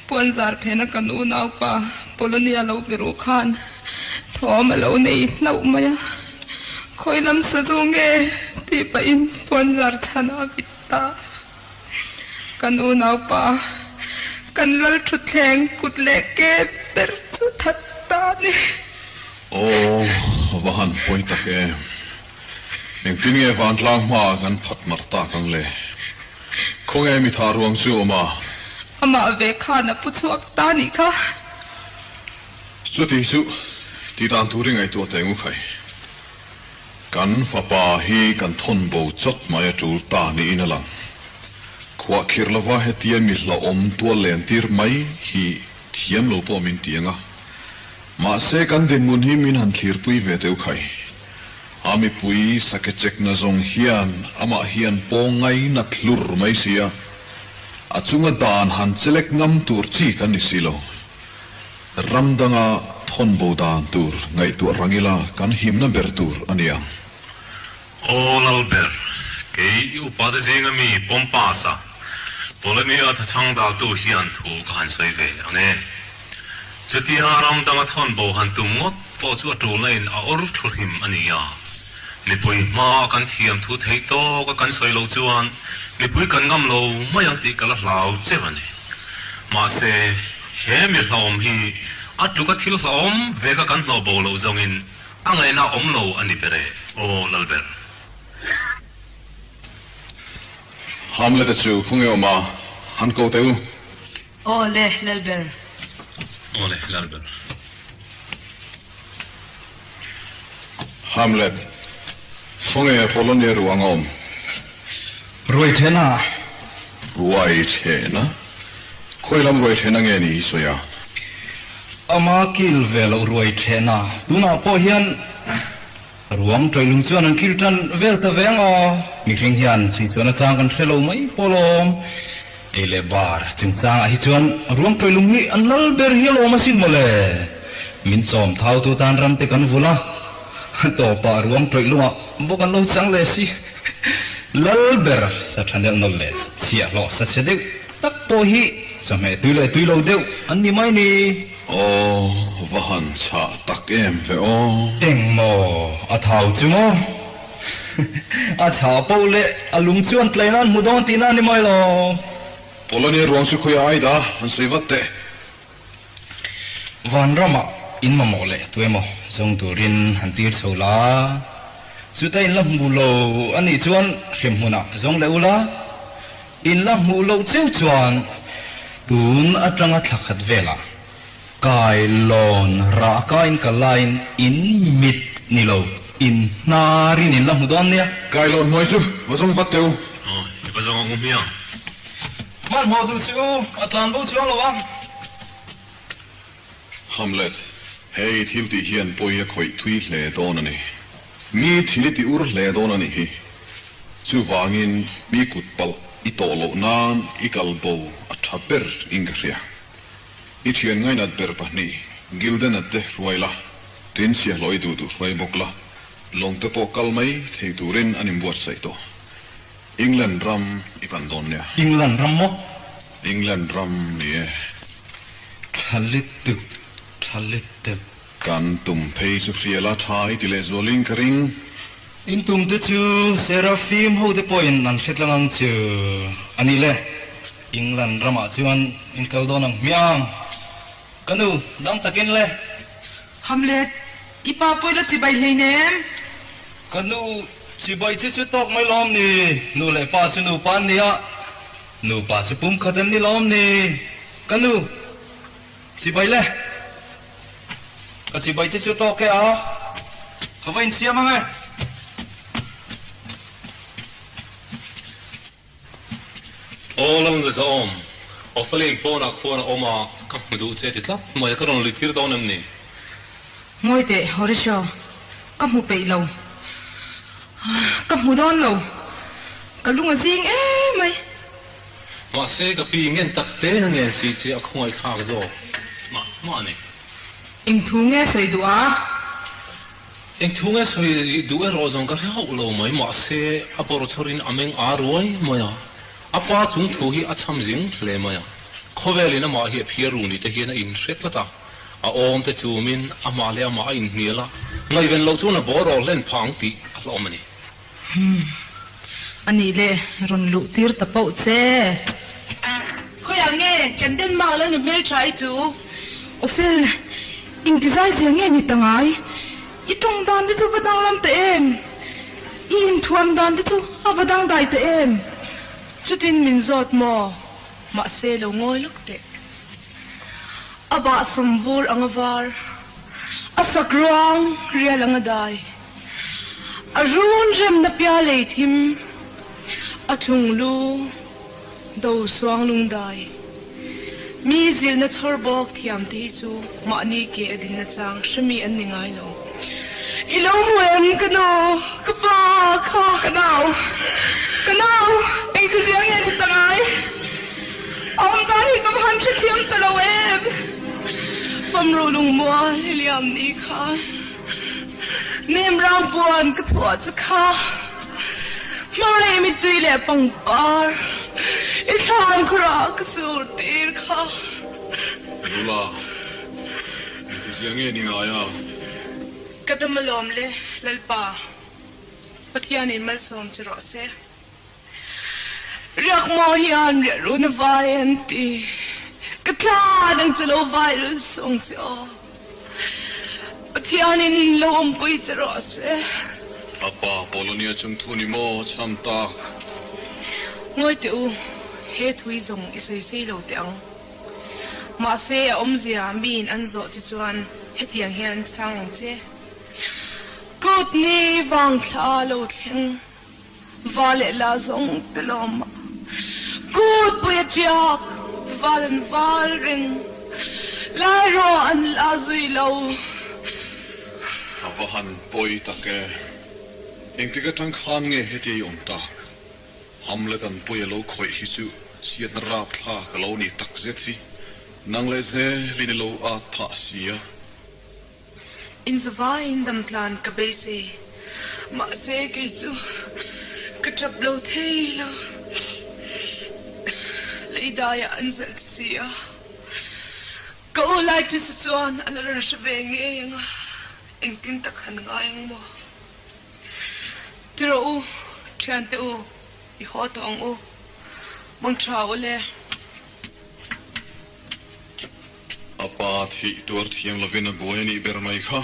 Puanzar phena kan unaupa Polonia lo biruh khan thawm a lo nei hlauh mai a. Khawi lam sazu nge tih pahin puanzar chhan a vit ta. Kan unaupa kan lal thutthleng kut leh ke ber chu that ta a ni. Aw, va han pawi tak em. Engtin nge vantlang hmaah kan phat mar tak ang le? Khawnge mi thah ruang chu awm a? Amah ve khan a pu chhuak ta nih kha. Chuti chu tih dan tur i ngaihtuah teh ngu khai. Kan fapa hi kan thawn bo chawt mai a tul ta niin a lang. Khuahkhirh lova hetia mi hlauhawm tual len tir mai hi thiam lo pawh min ti ang a. Mahse kan dinhmun hi min han thlirpui ve teuh khai. A mipui sake chekna zawng hian amah hian pawng ngainat hlur mai si a. A chunga dan han chelek ngam tur chi kan ni si lo. Ram danga. Thawn bo dan tur ngaihtuah rang ila kan himna ber tur a ni ang. Aw Lalber, kei i upate zinga mi Pompasa, Polonia thachhang daltu hian thu ka han sawi ve ang e. Chutia ram danga thawn bo han tum ngawt pawh chu a tulna in a awr thlu hrim a ni a. Mipui hma kan thiam thu theih tawk a kan sawi loh chuan mipui kan ngam lo mai ang tih ka la hlau cheu a ni. Mahse, he mi hlauhawm hi a tluka thil hlauhawm veka kan hnawh bo loh zawngin a ngaihna awm lo a ni ber e, aw Lalber. Hamlet-a chu khawnge awm a, han ko teh u. Aw le, Lalber. Aw le, Lalber. Hamlet, Khawnge Polonia ruang a awm? Ruai thena. Ruai thena? Khawi lam ruai thena nge ni i sawi a? Ama kil ve loh ruai thena. Tunah pawh hian ruang ṭawilung chuan an kil ṭan vel ta ve ang aw. Mihring hian chhui chuan a chang kan hre lo mai pawh alawm. Ei leh bar chungchangah hi chuan ruang ṭawilung hi an lal ber hi alawm asin mawle. Min chawm thautu tan ram te kan vul a, tawpah ruang ṭawih lungah bawk an lo chang leh si. Lal ber sa ṭha nelh nawlh leh chhiahhlawh sa chhe deuh tak pawh hi chawhmeh tui leh tui lo deuh an ni mai ni. Aw, va han chhah tak em ve aw. Engmaw a thau chu maw? A chhah poh leh a lung chuan tlai nan hmu dawn tihna a ni mai lo. Polonia ruang chu khawiah ai dah han sawi vat teh. Vanramah in mamawh leh tuemaw zawng turin han tir chho la, chuta in la hmu lo a nih chuan hremhmunah zawng leh ula, in la hmuh loh cheu chuan tun atanga thla khat velah Kailawn rah kain ka lain in mit ni lo, in hnarin in la hmu dawn nia. Kailawn hnuai chu va zawng vat teh u. Aw, i va zawng ang u hmiang. Hmanhmawh duh chu a tlan bo chuang lo ang. Hamlet, hei thil tih hian pawi a khawih thui hle dawn a ni. Mi thil i ti ur hle dawn a nih hi. Chuvangin mi kut palh i tawh loh nan i kal bo a tha ber in ka hria. I thian ngainat ber pahnih, Gilden-a te hruai la, tin chhiahhlawh i duh duh hruai bawk la, lawng te pawh kal mai thei turin an inbuatsaih tawh. England ram i pan dawn nia. England ram maw? England ram ni e. Tha lutuk, tha lutuk. Kan tum phei chu hria la tha i ti leh zualin ka ring. In tum te chu Seraphim ho te pawhin an hre tlang ang chu a ni le. England ramah chuan in kal dawn ang hmiang. Ka nu, dam takin le. Hamlet, i pa pawh i la chibai hleinem. Ka nu, chibai chu chu tawk mai lawm ni. Nu leh pa chu nupa an ni a, nupa chu pum khat an ni lawm ni. Ka nu, chibai le. Ka chibai che chu tawk e a, ka va insiam ang e. Aw lo ni zawm, Opheline pawnah khuan a awm a, ka hmu duh che ti tlat mai a, ka rawn lui tir dawn em ni? Ngawi teh Horatio, ka hmu peih lo, ka hmu dawn lo, ka lung a zing em mai. Mahse ka pi ngen tak te na ngen si che a khawngaih thlak zawk mah mah a ni. Eng thu nge sawi duh a? Eng thu nge sawi duh erawh zawng ka hre hauh lo mai, mahse a bawr chhawrin a meng aa ruai mai a, a pa chung thu hi a cham zing hle mai a, khawvelin amah hi a phiar ru ni te hian a inhre tlat a, a awm te chumin amah leh amah a inhnial a, ngaihven loh chuan a bawr aw hlen phah ang tih a hlawm a ni. Umm, a nih le, rawn luh tir ta poh che. Khawiah nge kan Denmark lo ni hmeltha i chu? Awfel, engtizai zel nge ni ta ngai? I tawng dan te chu va danglam ta em? I inthuam dan te chu a va dangdai ta em? Chutin min zawt maw? Mahse lo ngawi lawk teh. A bahsam vur anga var, a sak ruang rial anga dai. A run remna pia lei thim, a thlung lu do suang lungdai. Mi zilhna chhawr bawk thiam te hi chu mahni ke a dinna chang hremi an ni ngai lo. I lo hmu em ka nu, ka pa kha. Ka nau, ka nau, engti zia nge ni ta ngai? A awm dan hi ka va han hrethiam ta lo em? Famru lungmual i liam ni khan nem rang puan ka thuah che kha. Hmangaih mittui leh pangpar i thlan khurah ka sur tir kha. Nula, engtizia nge ni ngai a? Ka dam alawm le, Lalpa. Pathianin malsawm che rawh se. Riak maw hian riah run a vai an ti. Ka thla dang chu lo vai lul sawng che aw. Pathianin lo awmpui che rawh se. A pa Polonia chung thu ni maw chhan tak. Ngawi teh u, he thui zawng i sawi sei lo teh ang. Mahse a awmzia miin an zawh che chuan hetiang hian chhang ang che. Kut ni vang thla lo thleng. Va leh la zawng te lawm a kut pui a tiak val an val reng lai rawh an la zui lo. A va han pawi tak e. Engtik atang khan nge heti i awm tak? Hamlet an pawi a lo khawih hi chu chhiatna rapthlak a lo ni tak zet hi. Nang leh zelin i lo at phah sia. Inzavaiin damtlan ka beisei, mahse kei chu ka tap lo thei lo. Leidaiah an zalh ta si a, ka u Laitisa chuan a la rawn hre ve ngei ang a, engtin tak han ngai ang maw? Ti rawh u, thiante u, i haw tawh ang u, mangtha u le. A pa thih tuar thiang lovin a buai a nih ber mai kha.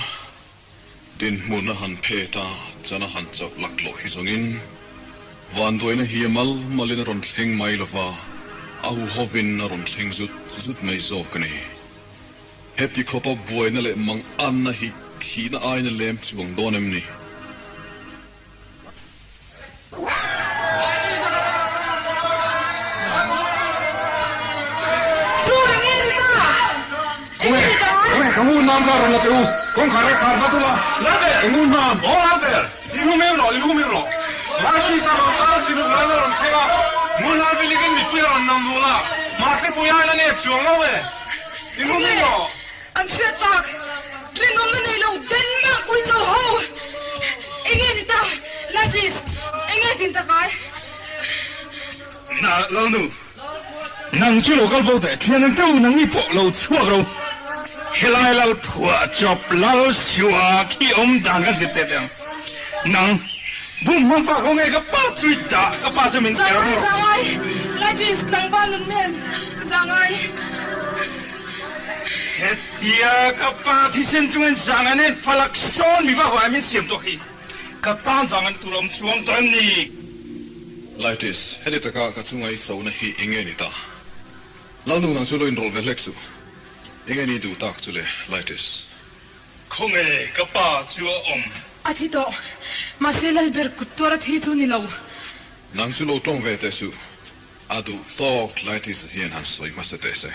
Dinhmun a han phet a, chan a han chauh laklawh hi zawngin vanduaina hi a mal malin a rawn thleng mai lova, a huhovin a rawn thleng zut zut mai zawk a ni. Heti khawpa buaina leh manganna hi thihna aiin a lem chuang dawn em ni? Ka ngun nam ka rawn la che u, kawngkhar e khar vat ula. Ka ngun nam. Aw Lalber, i lu meu rawh, i lu meu rawh. Ralkisa rawn kal a sinuk lal a rawn thleng a, ngun lal vilikin mipui a rawn nam dul a, mahse puiain a nep chuang lo e. I lu meu rawh. An hriat tak, rinawmna nei lo Denmark uicho ho! Enge ni ta, Latis, enge tin tak ai? Na, Lalnu, nang chu lo kal bo teh, thian ang teuh nang ni pawh lo chhuak ro. Helai lal phuah chawp lal sua khi awm dan kan zir teh teh ang. Nang, bum hmang pa kho nge ka pa chu i dah, ka pa chu min ker rawh. Zangai, Latis, tlangval nun nen, zangai. Hetia ka pa thisen chungin zang an en falak sawn mi va huai min siam tawh hi ka tan vang an tur awm chuang tawh em ni? Laitis, heti taka ka chunga i sona hi enge ni ta? Lalnu nang chu lo inrawlh ve hlek suh. Enge ni duh tak chu le, Laitis? Khawnge ka pa chu a awm? A thi tawh. Mahse Lalber kut tuar a thi chu ni lo. Nang chu lo tawng ve teh suh. A duh tawk Laitis hian han sawi hmasa teh se.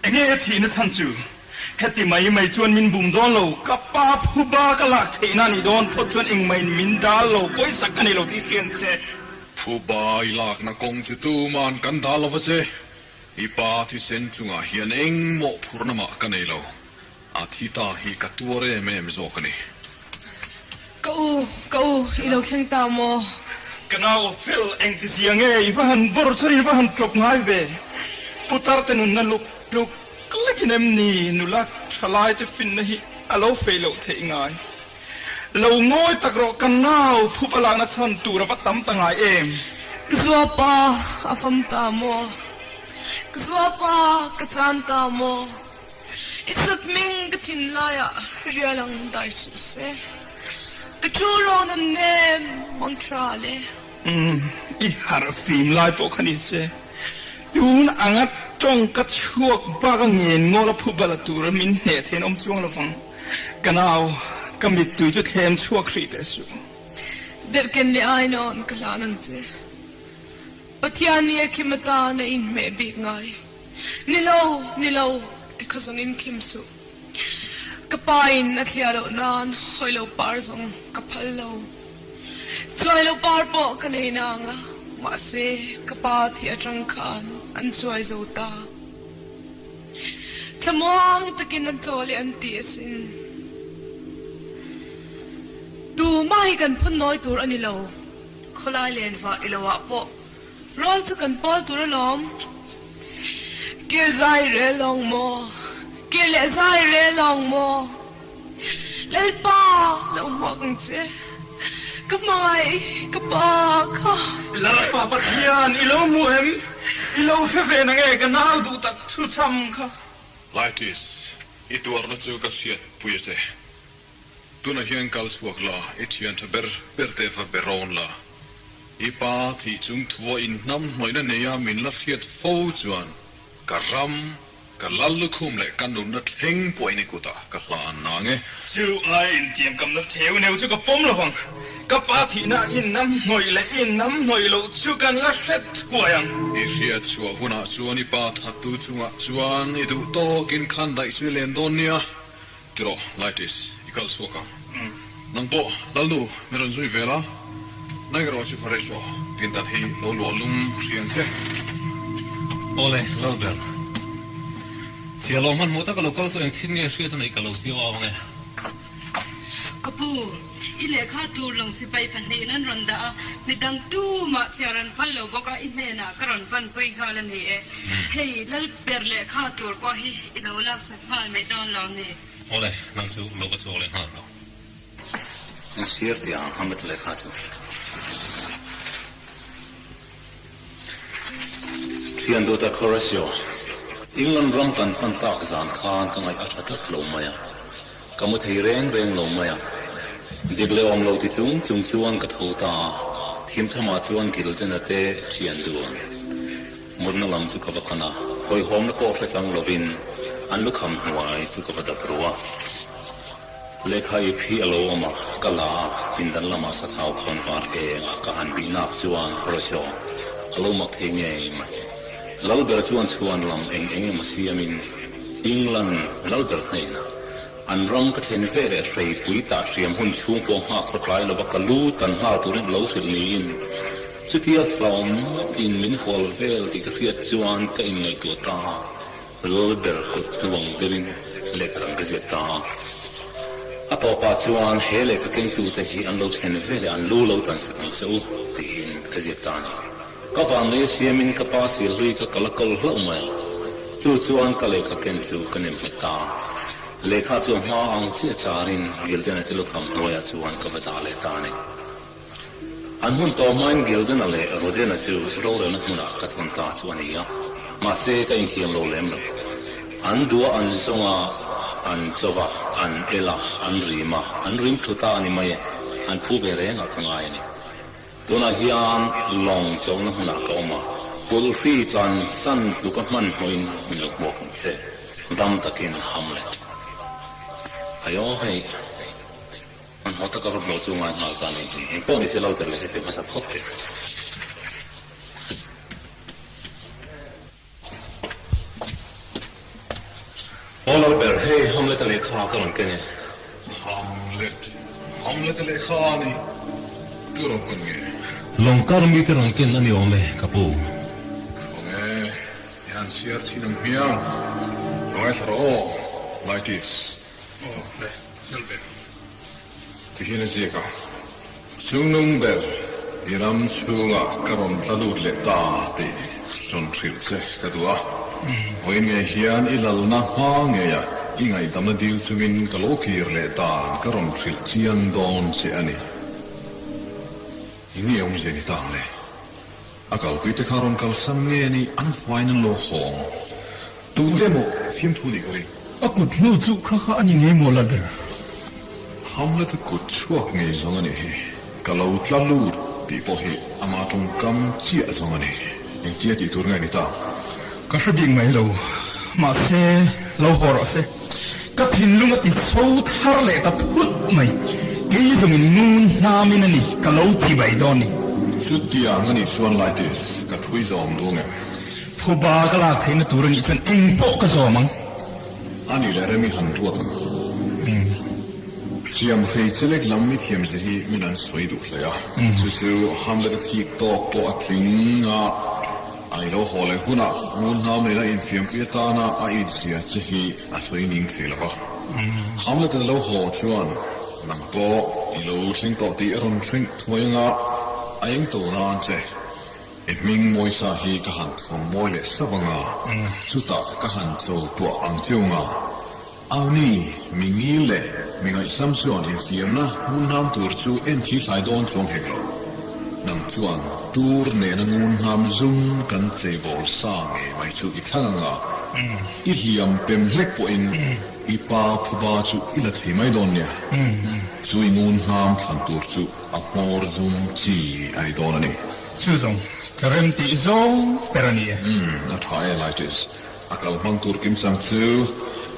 Enge a thihna chhan chu? Heti mai mai chuan min bum dawn lo, ka pa phuba ka lak theihna a nih dawn phawt chuan engmah in min dal lo, pawisa ka nei lo tih hriat che. Phuba i lakna kawng chu tuman kan dal lo va che, i pa thisen chungah hian engmawh phurna mah ka nei lo, a thi ta hi ka tuar em em zawk a ni. Ka u, ka u, i lo thleng ta maw? Ka nau fel engti zia nge i va han bawr chuan i va han tlawp ngai ve? Putar te nunna luk tluk lekin em ni nula thalai te finna hi a lo fei loh theih ngai? Lo ngawi tak rawh ka nau phup a lakna chhan tur a va tam ta ngai em? Ka zuapa a fam ta maw? Ka zuapa ka chan ta maw? I sat hming ka thinlaiah rial ang dai suh se, ka thu rawn an nem mang tha le. Umm, i harh fim lai pawh kha ni se, tun anga tawng ka chhuak bak a ngen ngawl a phu bal a tur min hneh thein awm chuang lovang. Ka nau, ka mittui chu thlem chhuak hrih teh suh. Derhken leh ainawn ka hlan ang che. Pathian hi a khim atan a inhmeh bik ngai. Ni lo, ni lo, ti kha zawng in khim suh. Ka pa in a thliah loh nan hawi lo par zawng ka phal lo. Chuai lo par pawh ka nei nang a, mahse ka pa thi atang khan an chuai zo ta. Thlamuang takin a chawl e an ti asin. Tumah hi kan phun nawi tur a ni lo. Khawlai len vah i lo ah pawh rawl chu kan pawl tur alawm. Kir zai rel lawng maw? Kir leh zai rel lawng maw? Lalpa lo hmuak ang che. Ka hmangaih ka pa kha. Lalpa Pathian i lo hmu em? I lo hre ve na nge ka nau duh tak thu cham kha? Laitis, i tuarna chu ka hriat pui a che. Tunah hian kal chhuak la, i thian tha ber ber te va be rawn la. I pa thih chung thua inhnam hnawihna neia min la hriat fo chuan ka ram, ka lal lukhum leh ka nunna thleng pawhin i kutah ka hlan nang e. Chu ai intiamkamna theu neu chu ka pawm lo vang. Ka pa thihna innam hnawih leh innam hnawih loh chu kan la hret thuai ang. I hriat chhuah hunah chuan i pa thattu chungah chuan i duh tawkin khan daih chu i len dawn nia. Ti rawh, Laitis, i kal chhuak ang. Nang pawh, Lalnu, min rawn zui vel a, nang erawh chu Horatio, pindan hi lo luah lum hriang che. Awle, Lalber. Chhia lo hmanhmawh taka lo kal chu eng thin nge hriat a neih ka lo siau au ang e. Ka pu, i lehkha tur lawng sipai pahnihin an rawn dah a, midang tumah chhiar an phal lo bawk a, i hnenah ka rawn panpui nghal a ni e. Hei, Lalber lehkha tur pawh hi i lo laksak nghal mai dawn lo ni. Awle, nang chu lo va chhuak leh nghal rawh. Ang sir tih ang Hamlet lehkha chu. Thian duhtak Horatio, England ram kan pan tak zan khan ka ngaih a tha tlat lo mai a. Ka mu thei reng reng lo mai a. Dik leh awm lo ti chung chung chuan ka tho ta a, thim thamah chuan Gilden-a te thian dun mutna lam chu ka va pan a, hawihhawmna pawh hre chang lovin an lukham hnuai chu ka va dap ru a. Lehkha ip hi a lo awm a, ka la a, pindan lamah sathau khawn var engah ka han bih nak chuan Horatio a lo mak thei ngei mai. Lalber chuan chhuan lam eng eng emaw siamin England lalber hnenah an ram ka thlen ve leh hreipui tah hriam hun chhung pawh nghak khaw tlai lova ka lu tan nghal turin lo hrilh niin chutia hlauhawm in min hual vel tih ka hriat chuan ka inngaihtuah ta a. Lalber kut hnuang deuhin lehkha dang ka ziak ta a. A tawpah chuan he lehkha kengtute hi an lo thlen ve leh an lu lo tan sak ang che u tiin ka ziak ta a ni. Ka vanlei a siamin ka pa sil hlui kha ka la kawl hlauh mai a. Chu chuan ka lehkha ken chu ka nem nghet ta a. Lehkha chu a hma ang chiah charin Gilden-a te lukham hnuaiah chuan ka va dah leh ta a ni. An hun tawh hmain Gilden-a leh Roden-a chu rorelna hmunah ka thawn ta chu a ni a, mahse ka inthiam lo lem lo. An dua an zawng a, an cho va, an el a, an rim a, an rim thlu ta a ni mai e, an phu ve rengah ka ngai a ni. Tunah hian lawng chona hmunah ka awm a, pulh hri tlan san tluka hmanhmawhin min lo hmuak ang che, dam takin Hamlet. Aiaw hei. An haw taka va hmuh chu ngai nghal ta ni hi. Eng pawh ni se lo ber leh heti hmasa phawt teh. Aw lo ber, hei Hamlet-a lehkha ka rawn ken e. Hamlet, Hamlet-a lehkha a ni. Tu rawn ken nge? Lawngkar mite rawn ken a ni awm e, ka pu. Awm e, i han chhiar thin ang hmiang. Ngaithla rawh aw, Laitis. Aw le, lal ber. Ti hian a ziak a, Chungnung ber i ram chhungah ka rawn tla lut leh ta tih rawn hrilh che ka duh a. Vawiin ngei hian i lalna hma ngeia i ngaihdamna dil chungin ka lo kir leh dan ka rawn hrilh chiang dawn che a ni. I nge awmzia ni ta ang le? A kalpui te kha rawn kalsan nge ni an faiin an lo hawng. Tute maw fimthu nih ka ring? A kut hnu chu kha kha a ni ngei maw Lalber? Hamlet a kut chhuak ngei zawng a nih hi. Ka lo tla lut tih pawh hi ama tawngkam chiah zawng a ni. Engtia tih tur nge ni ta? Ka hre bik mai lo. Mahse, lo haw rawh se. Ka thinlung a ti chho thar leh ta phut mai. Kei zawngin ngun hnamin a ni ka lo ti mai dawn ni. Chutiang a nih chuan Laitis, ka thui zawm duang em? Phuba ka lak theihna tur a nih chuan eng pawh ka zawm ang. A nih leh rem i han ruat ang. Hriam hrei chelek lam mi thiam ze hi min an sawi duh hle a. Chu chu Hamlet-a thik tawk pawh a tling a. I lo haw leh hunah ngunhnam nena infiampui atana a inzia che hi a sawi ning thei lo va. Hamlet-a lo haw chuan nang pawh i lo thleng tawh tih a rawn hrilh thuai anga a eng to nan che. I hming Mawisa hi ka han thuam mawi leh sap anga chutah ka han cho tuah ang chiu anga Auni, mi ngil leh mi ngaihsam chuan infiamna ngunhnam tur chu en thi thlai dawn chuang hek lo. Nang chuan tur nena ngunhnam zum kan cheibawl sa ngei mai chu i thlang anga i hliam pem hlek pawhin i pa phuba chu i la thei mai dawn nia. Chu i ngunhnam thlan tur chu a hmawr zum chi a ni dawn a ni. Chu zawng ka rem tih zawng ber a ni e. Umm, a tha e Laitis. A kal hmang tur kim chang chu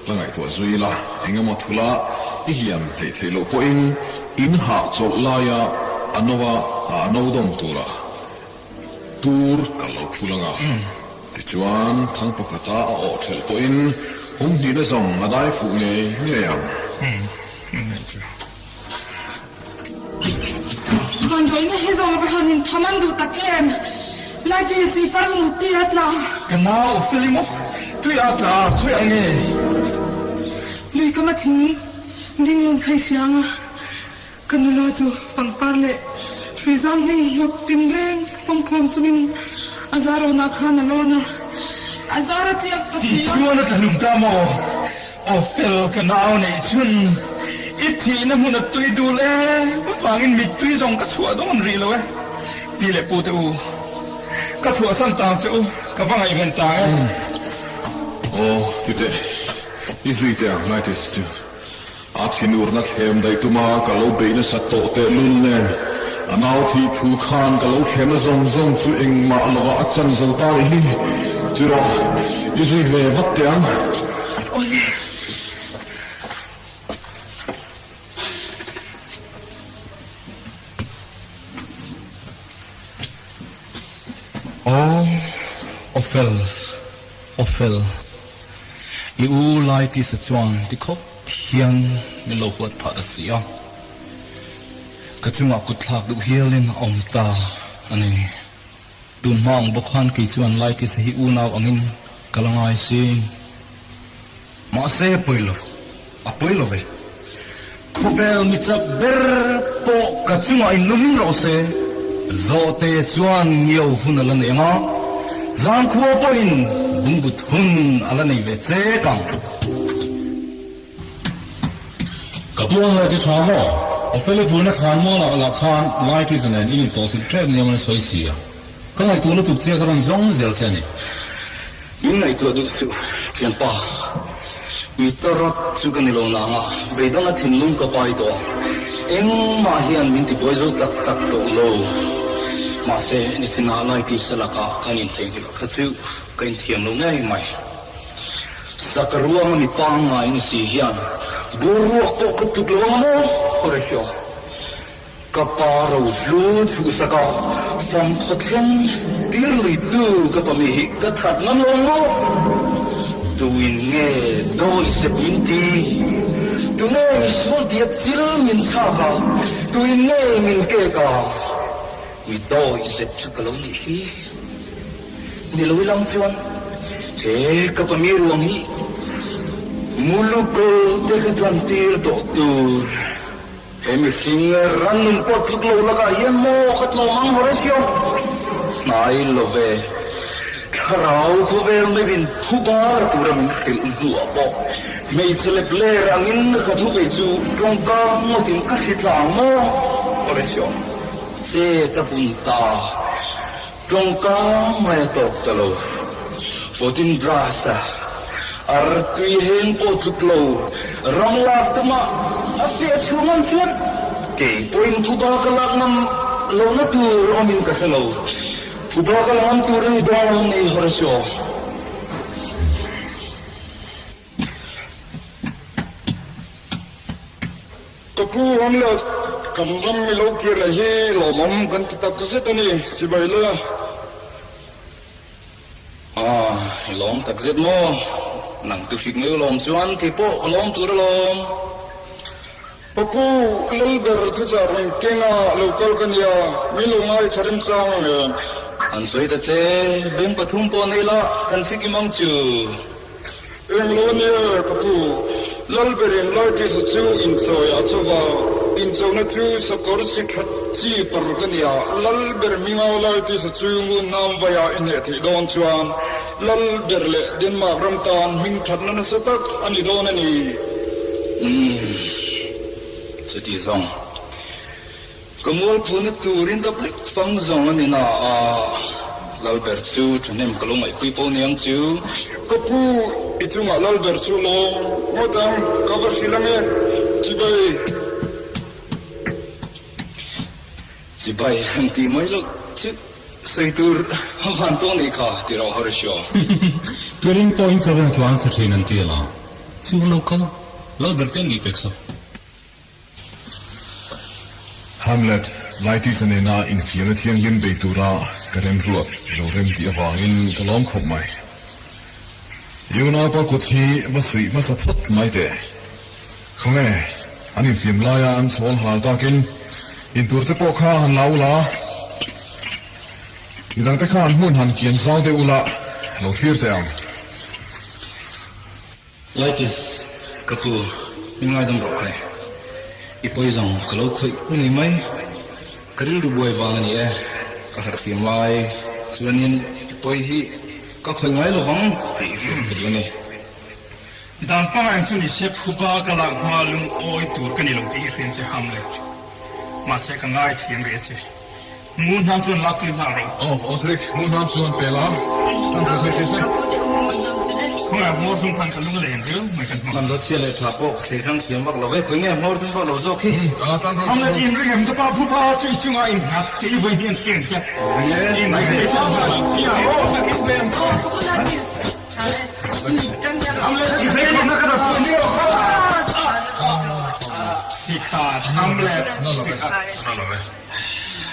la ngaihtuah zui ila, eng emaw thula i hliam hleih theih loh pawhin in hah chawlh laia a no a a no dawm tura tur kan lo phul ang a. Tichuan, thang pakhata a awh thelh pawhin hum hnihna zawng a dai fuh ngei ngei ang. Vanduaina hi zawng va han intham an duh tak em? Laiṭi si far nu tui a tla. Ka nau fel emaw tui a tla khawi ang nge? Lui ka ma thing ding rawn khai hriang a, ka nula chu pangpar leh hrui zam hming hnawk tin reng fawmkhawm chungin a zar rawnah khan a lawn a, a zar a tiak ta si a. Tichuan a tla hlum ta maw? Aw fel ka nau neih chhun, i thihna hmun a tui dul e, vangin mittui zawng ka chhuah dawn rih lo e, pi leh pu te u, ka chhuahsan tang che u, ka va ngaihven ta e. Aw ti teh, i zui teh ang lai tih chu a thinurna thlem daih tuma ka lo beih nasa tawh teh lul nen, a nau thih thu khan ka lo thlemna zawng zawng chu engmah lovah a chan zo ta rih hi, ti rawh, i zui ve vat teh ang. Awle. Aw, aw fel, aw fel. I u lai tisa chuan ti khawp hian min lo huat phah ta si a. Ka chungah kut thlak duh hialin a awm ta a ni. Tun hma ang bawk khan kei chuan lai tisa hi unau angin ka la ngai si. Mahse a pawi lo, a pawi lo ve. Khawvel mi chak ber pawh ka chungah in lumin rawh se. Zawhte chuan ngiau hun a la nei ang a, zangkhua pawhin bungbut hun a la nei ve chek ang. Ka pu ang leh ti tha maw? Opheli vuina thlan mualah lah khan Laikiza nen in intawhsilh ṭep niam an sawi si a. Ka ngaihtuah lutuk che ka rawn zawng zel che a ni. Min ngaihtuah duh suh, thianpa. Mi tarat chu ka ni lo nang a, beidawng a thinlung ka pai tawh a. Engmah hian min tibuai zo tak tak tawh lo. Mahse, nichinah Laikiza lakah kan intheihnghilh kha chu ka inthiam lo ngei mai. Saka ruanga mi pangngai ni si hian bur ruak pawh ka tluk lo ang maw? Horatio, ka pa ro hlu chhuhsak a, fam khaw thleng tir lui tu ka pa mi hi ka that ngam lo ang maw? Tuin nge dawi sep min ti? Tunge mi sual tia chil min chhak a? Tuin nge min kek a? Mi dawi zep chu ka lo nih hi. Ni lo ilang chuan he ka pami ruang hi Muluko te ka tlan tir tawh tur. He mihring rannun pawh tluk lo lakah hian maw ka tlawm ang Horatio? Hnai lo ve. Thlarau khawvel meuhin thu bar tura min hrilh hnuah pawh hmeichhe lep ler angin ka thu ve chu tawngka ngawtin ka hri tlang maw Horatio? Che ta hun ta. Tawngka mai a tawk ta lo. Fotin brass a ar tui heng pawh tluk lo ram lak tuma a fiah chhuah ngam chuan kei pawhin thuba ka lak ngam lohna tur awmin ka hre lo. Thuba ka la ngam tur a ni dawn lo ni Horatio. Ka pu Hamlet, kan ram mi lo kir leh hi lawmawm kan ti tak zet a ni, chibai le. Ah, i lawm tak zet maw? Nang tu hrik mai u lawm chuan kei pawh ka lawm tur alawm. Ka pu, Lalber thuchah rawn kenga lo kal ka nia, min lo ngaithla remchang ang em? An sawi ta che, beng pathum pawh nei la, kan hre kim ang chu. Eng lo nia ka pu, Lalberin Laitisa chu inchawi a chauva, inchawna chu sakawr chi that chi par ka nia, Lalber hminga Laitisa chu ngun nam vaia i hneh theih dawn chuan Lalber leh Denmark ram tan hming thatna nasa tak a ni dawn a ni. Umm, chuti zawng. Ka mualphuna turin ka blik fang zawng a ni na a, Lalber chu thahnem ka lo ngaihpui pawh ni ang chu. Ka pu, i chungah Lalber chu lawm ngawt ang, ka va hrilh ang e, chibai. Chibai han tih mai loh chu sawi tur a van tawh nih kha ti rawh Horatio. Turin pawhin chaw tlan sa thin an ti a, chu lo kal Lalber te an nih pek sa. Hamlet, Laitisa nena infiamna thianghlim bei tura ka remruat lo rem tih avangin ka lawm khawp mai. I unaupa kut hi va suih hmasa phawt mai teh. Khawnge, an infiam laia an chawl hal takin intur te pawh kha han la ula, midangte kha an hmun han kian zau deuh ula lo thlir teh ang. Lightis, ka pu, i ngaidam rawh khai. I pawi zawng ka lo khawih ngei mai. Ka rilru buai vang a ni e, ka harhfim lai chuanin i pawi hi ka khawih ngai lo vang tih hriat ka duh a ni. Dan pangai chu ni se phuba ka lak hma lungawi tur ka ni lo tih hi hrian che Hamlet. Mahse ka ngaithiam rih a che. Ngun hnam chuan lak tir nghal rawh. Aw, Osric, ngun hnam chuan pe la, kan hmu thei thei se. Khawngaih hmawr chung khan ka lung leng riau mai kan hmang. Kan dawt sia leh tha pawh ka thei hrang thiam vak lo ve, khawi nge hmawr chung vak lo zawk hi. Hamlet in ring em ka pa phu kha chu i chungah in nghat tih i vawi hnian hriang che. In ring em Hamlet i ring em na ka rak ni o kha. Sikhat Hamlet sikhat.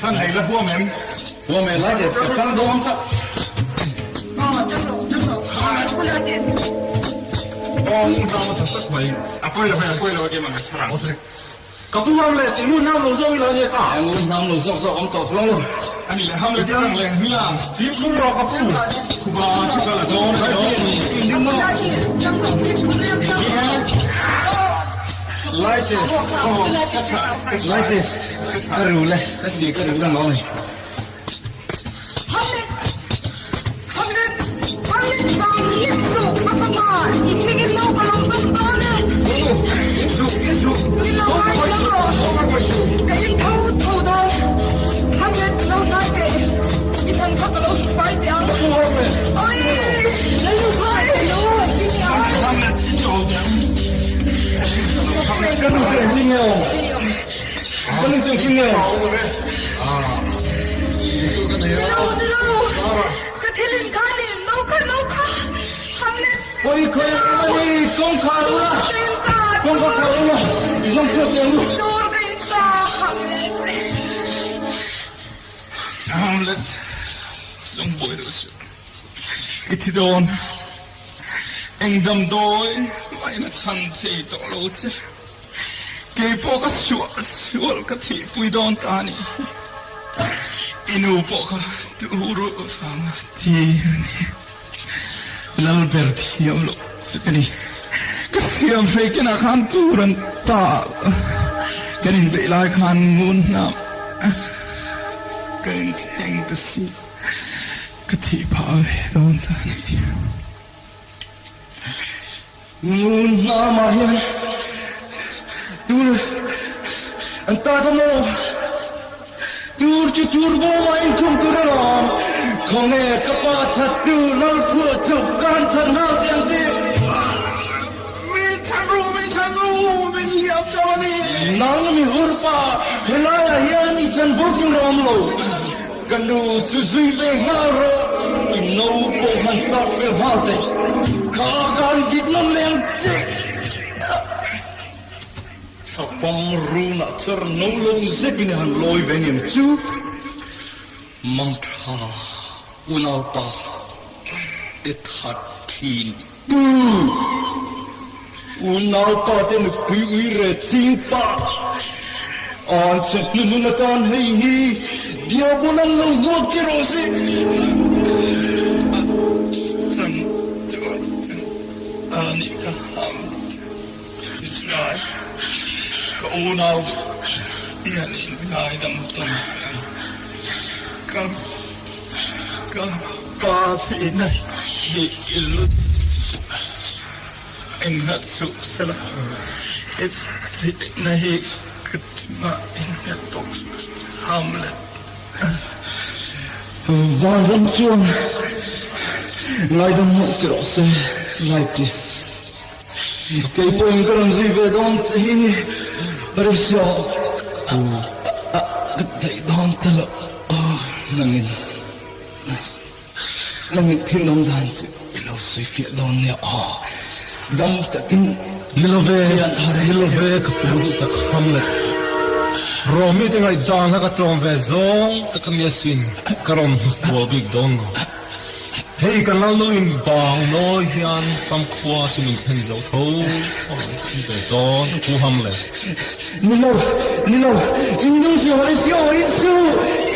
Chan hei la huam em? Huam e, lai teh ka tang dawn chauh. Aw ngun ram a tha tak mai. A pawi lo hei, a pawi lo a game ang ka chhar ang. Ka pu ham leh tih ngun hnam lo zawk ila ania kha. Ngun hnam lo zawk zawk awm tawh chuang lo. Ani leh ham leh tang leh hmiang. Fimkhur rawh ka pu. Khuba chu ka la dawn a ni. Lights Lights ka ru le ka si ka ru reng awm. Hamlet Hamlet Hamlet zang in suh ka fapa i hmingin no ka lo dawm dawn e. Ni lo ngai lam rawh ka in tho tho dawn. Hamlet lo hnai teh i thlan kha ka lo hru fai teh ang. Oi Lalnu kha lo engtin nge ang. Ka nu chu engtin nge aw? Ka nu chu engtin nge aw? Nilo, nilo, ka thil in kha ni, no kha, no kha, Hamlet. Pawi khawi a awm a ni, kawngkhar ula, kawngka khar ula, i zawng chhuak teh ang u. Tur ka in ta, Hamlet. Hamlet, zawng buai deuh suh, i thi dawn. Eng damdawi mahin a chhan thei tawh lo che. Kei pawh ka sual sual ka thihpui dawn ta a ni. I nu pawh kha turu vanga thi a ni. Lalber thiam loh vek a ni. Ka siam hrei kenah khan tur an ta kan inbeih lai khan ngun hnam kan inthleng ta si. Ka thih phah ve dawn ta a ni. Ngun hnamah hian tur an ta ta maw? Tur chu tur bawmah inkhum tur alawm. Khawnge ka pa thattu Lalphuah chu ka han that nghal teh ang che. Min chhan ru, min chhan ru, min hliam chauh a ni. Nang mi hurpa, helaiah hian i chanvo tur a awm lo. Ka nu chu zui ve nghal rawh, i no pawh han tlak fel nghal teh. Kha ka han vit nawn leh ang che. Thlapang runah char no lo zetin i han lawi ve niang chu. Mangtha unaupa i that thin tu. Unaupa te nupui ui re ching pah. An che hnunun atan hei hi Diabolan lo hmuak che rawh se. Chan tur chu a nih kha Hamlet ti try. Ka unau duh hian in ngaidam tawn teh ang. Ka ka pa thihna hi i lut Engnghat suh sela, i thihna hi ka chungah engnghat tawk suh se, Hamlet. Vanram chuan ngaidam mawlh che rawh se, Laetis. Kei pawhin ka rawn zui ve dawn che hi, Horatio, ka daih dawn ta lo nangin. Nangin thil awm dan chu i lo sawi fiah dawn nia aw. Dam takin Ni lo ve, ni lo ve ka pu duh tak Hamlet. Rawmi te ngaihdan kha ka tlawm ve zawng tak a nia sin, ka rawn hmu fual bik dawn lo. Hei kan lalnu in bang nawi hian famkhua chu min thlen zo tho a rawn ti ve dawn a pu Hamlet. Ni lo, ni lo, in nu chu haw si aw, in su,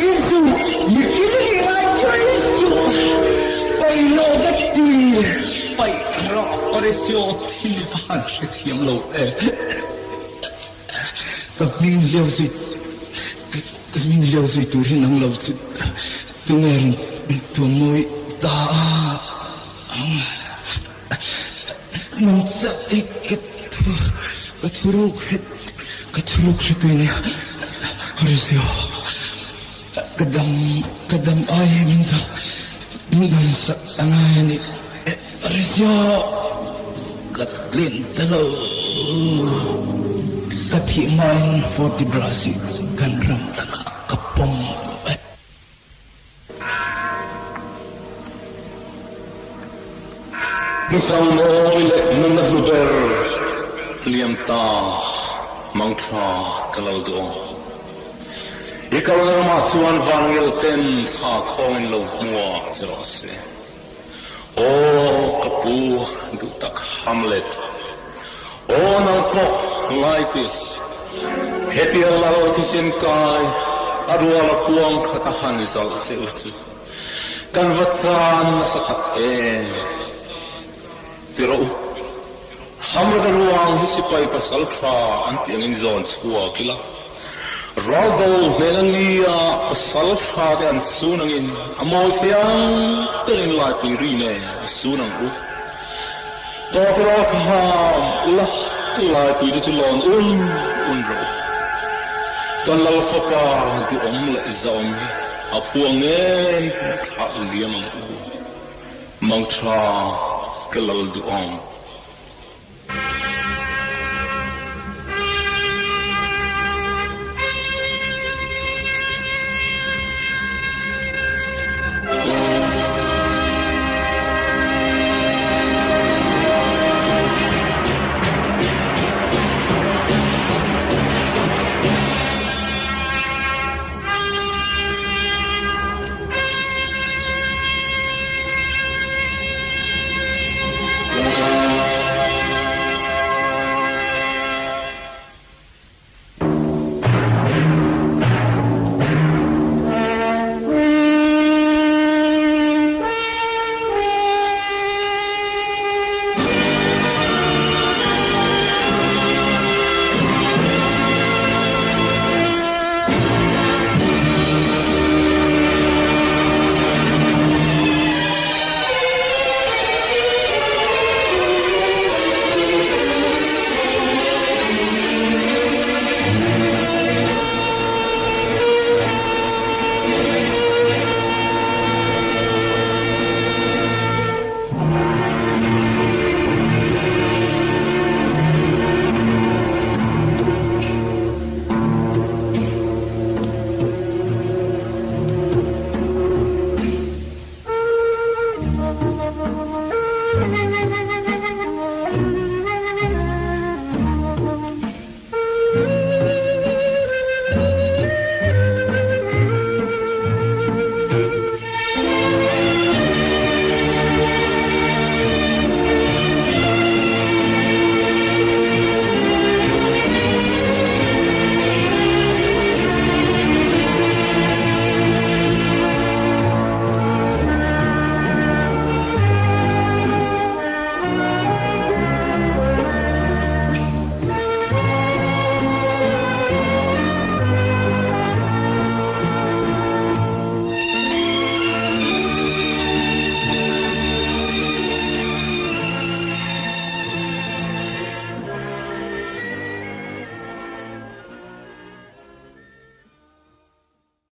in su, mitin hi ngai chu in su, paih lo ka ti, paih rawh Horatio thil van hrethiam lo e, ka hming leu zui, ka hming leu zui tur hi nang lo chu tunge rawn tuam mawi ta ang. Nang chauh hi ka thu ka thu ruk hret ka thu ruk hre tui nia Horatio ka dam ka dam ai hi min dam min dam sak a ngai a ni Horatio ka tlin ta lo ka thih hmain Fortibras hi kan ram takah ka pawm. Hnuchang mawi leh nunna hlu ber liam ta mangtha ka lo duh ang. I kalna ramah chuan vanngel ten thla khawngin lo hmuak che rawh se. Aw ka pu duh tak Hamlet, aw nang pawh Laetis, hetia lal thisen kai a ruala kuang khat a han zalh che u chu kan va chan nasa tak em? Ti rawh u, Hamlet a ruang hi sipai pasal tha an tih angin zawn chhuak ila, Raldo hnena nia pasal tha te an sun angin a mawi thei ang takin laipui ri nen a sun ang u. Tawtawrawl kha ham ula laipui te chu lawn un un rawh u. Kan lal fapa duhawm leh zahawm hi a phu ang ngei hian thlah liam ang u. Mangtha ka lal duhawm.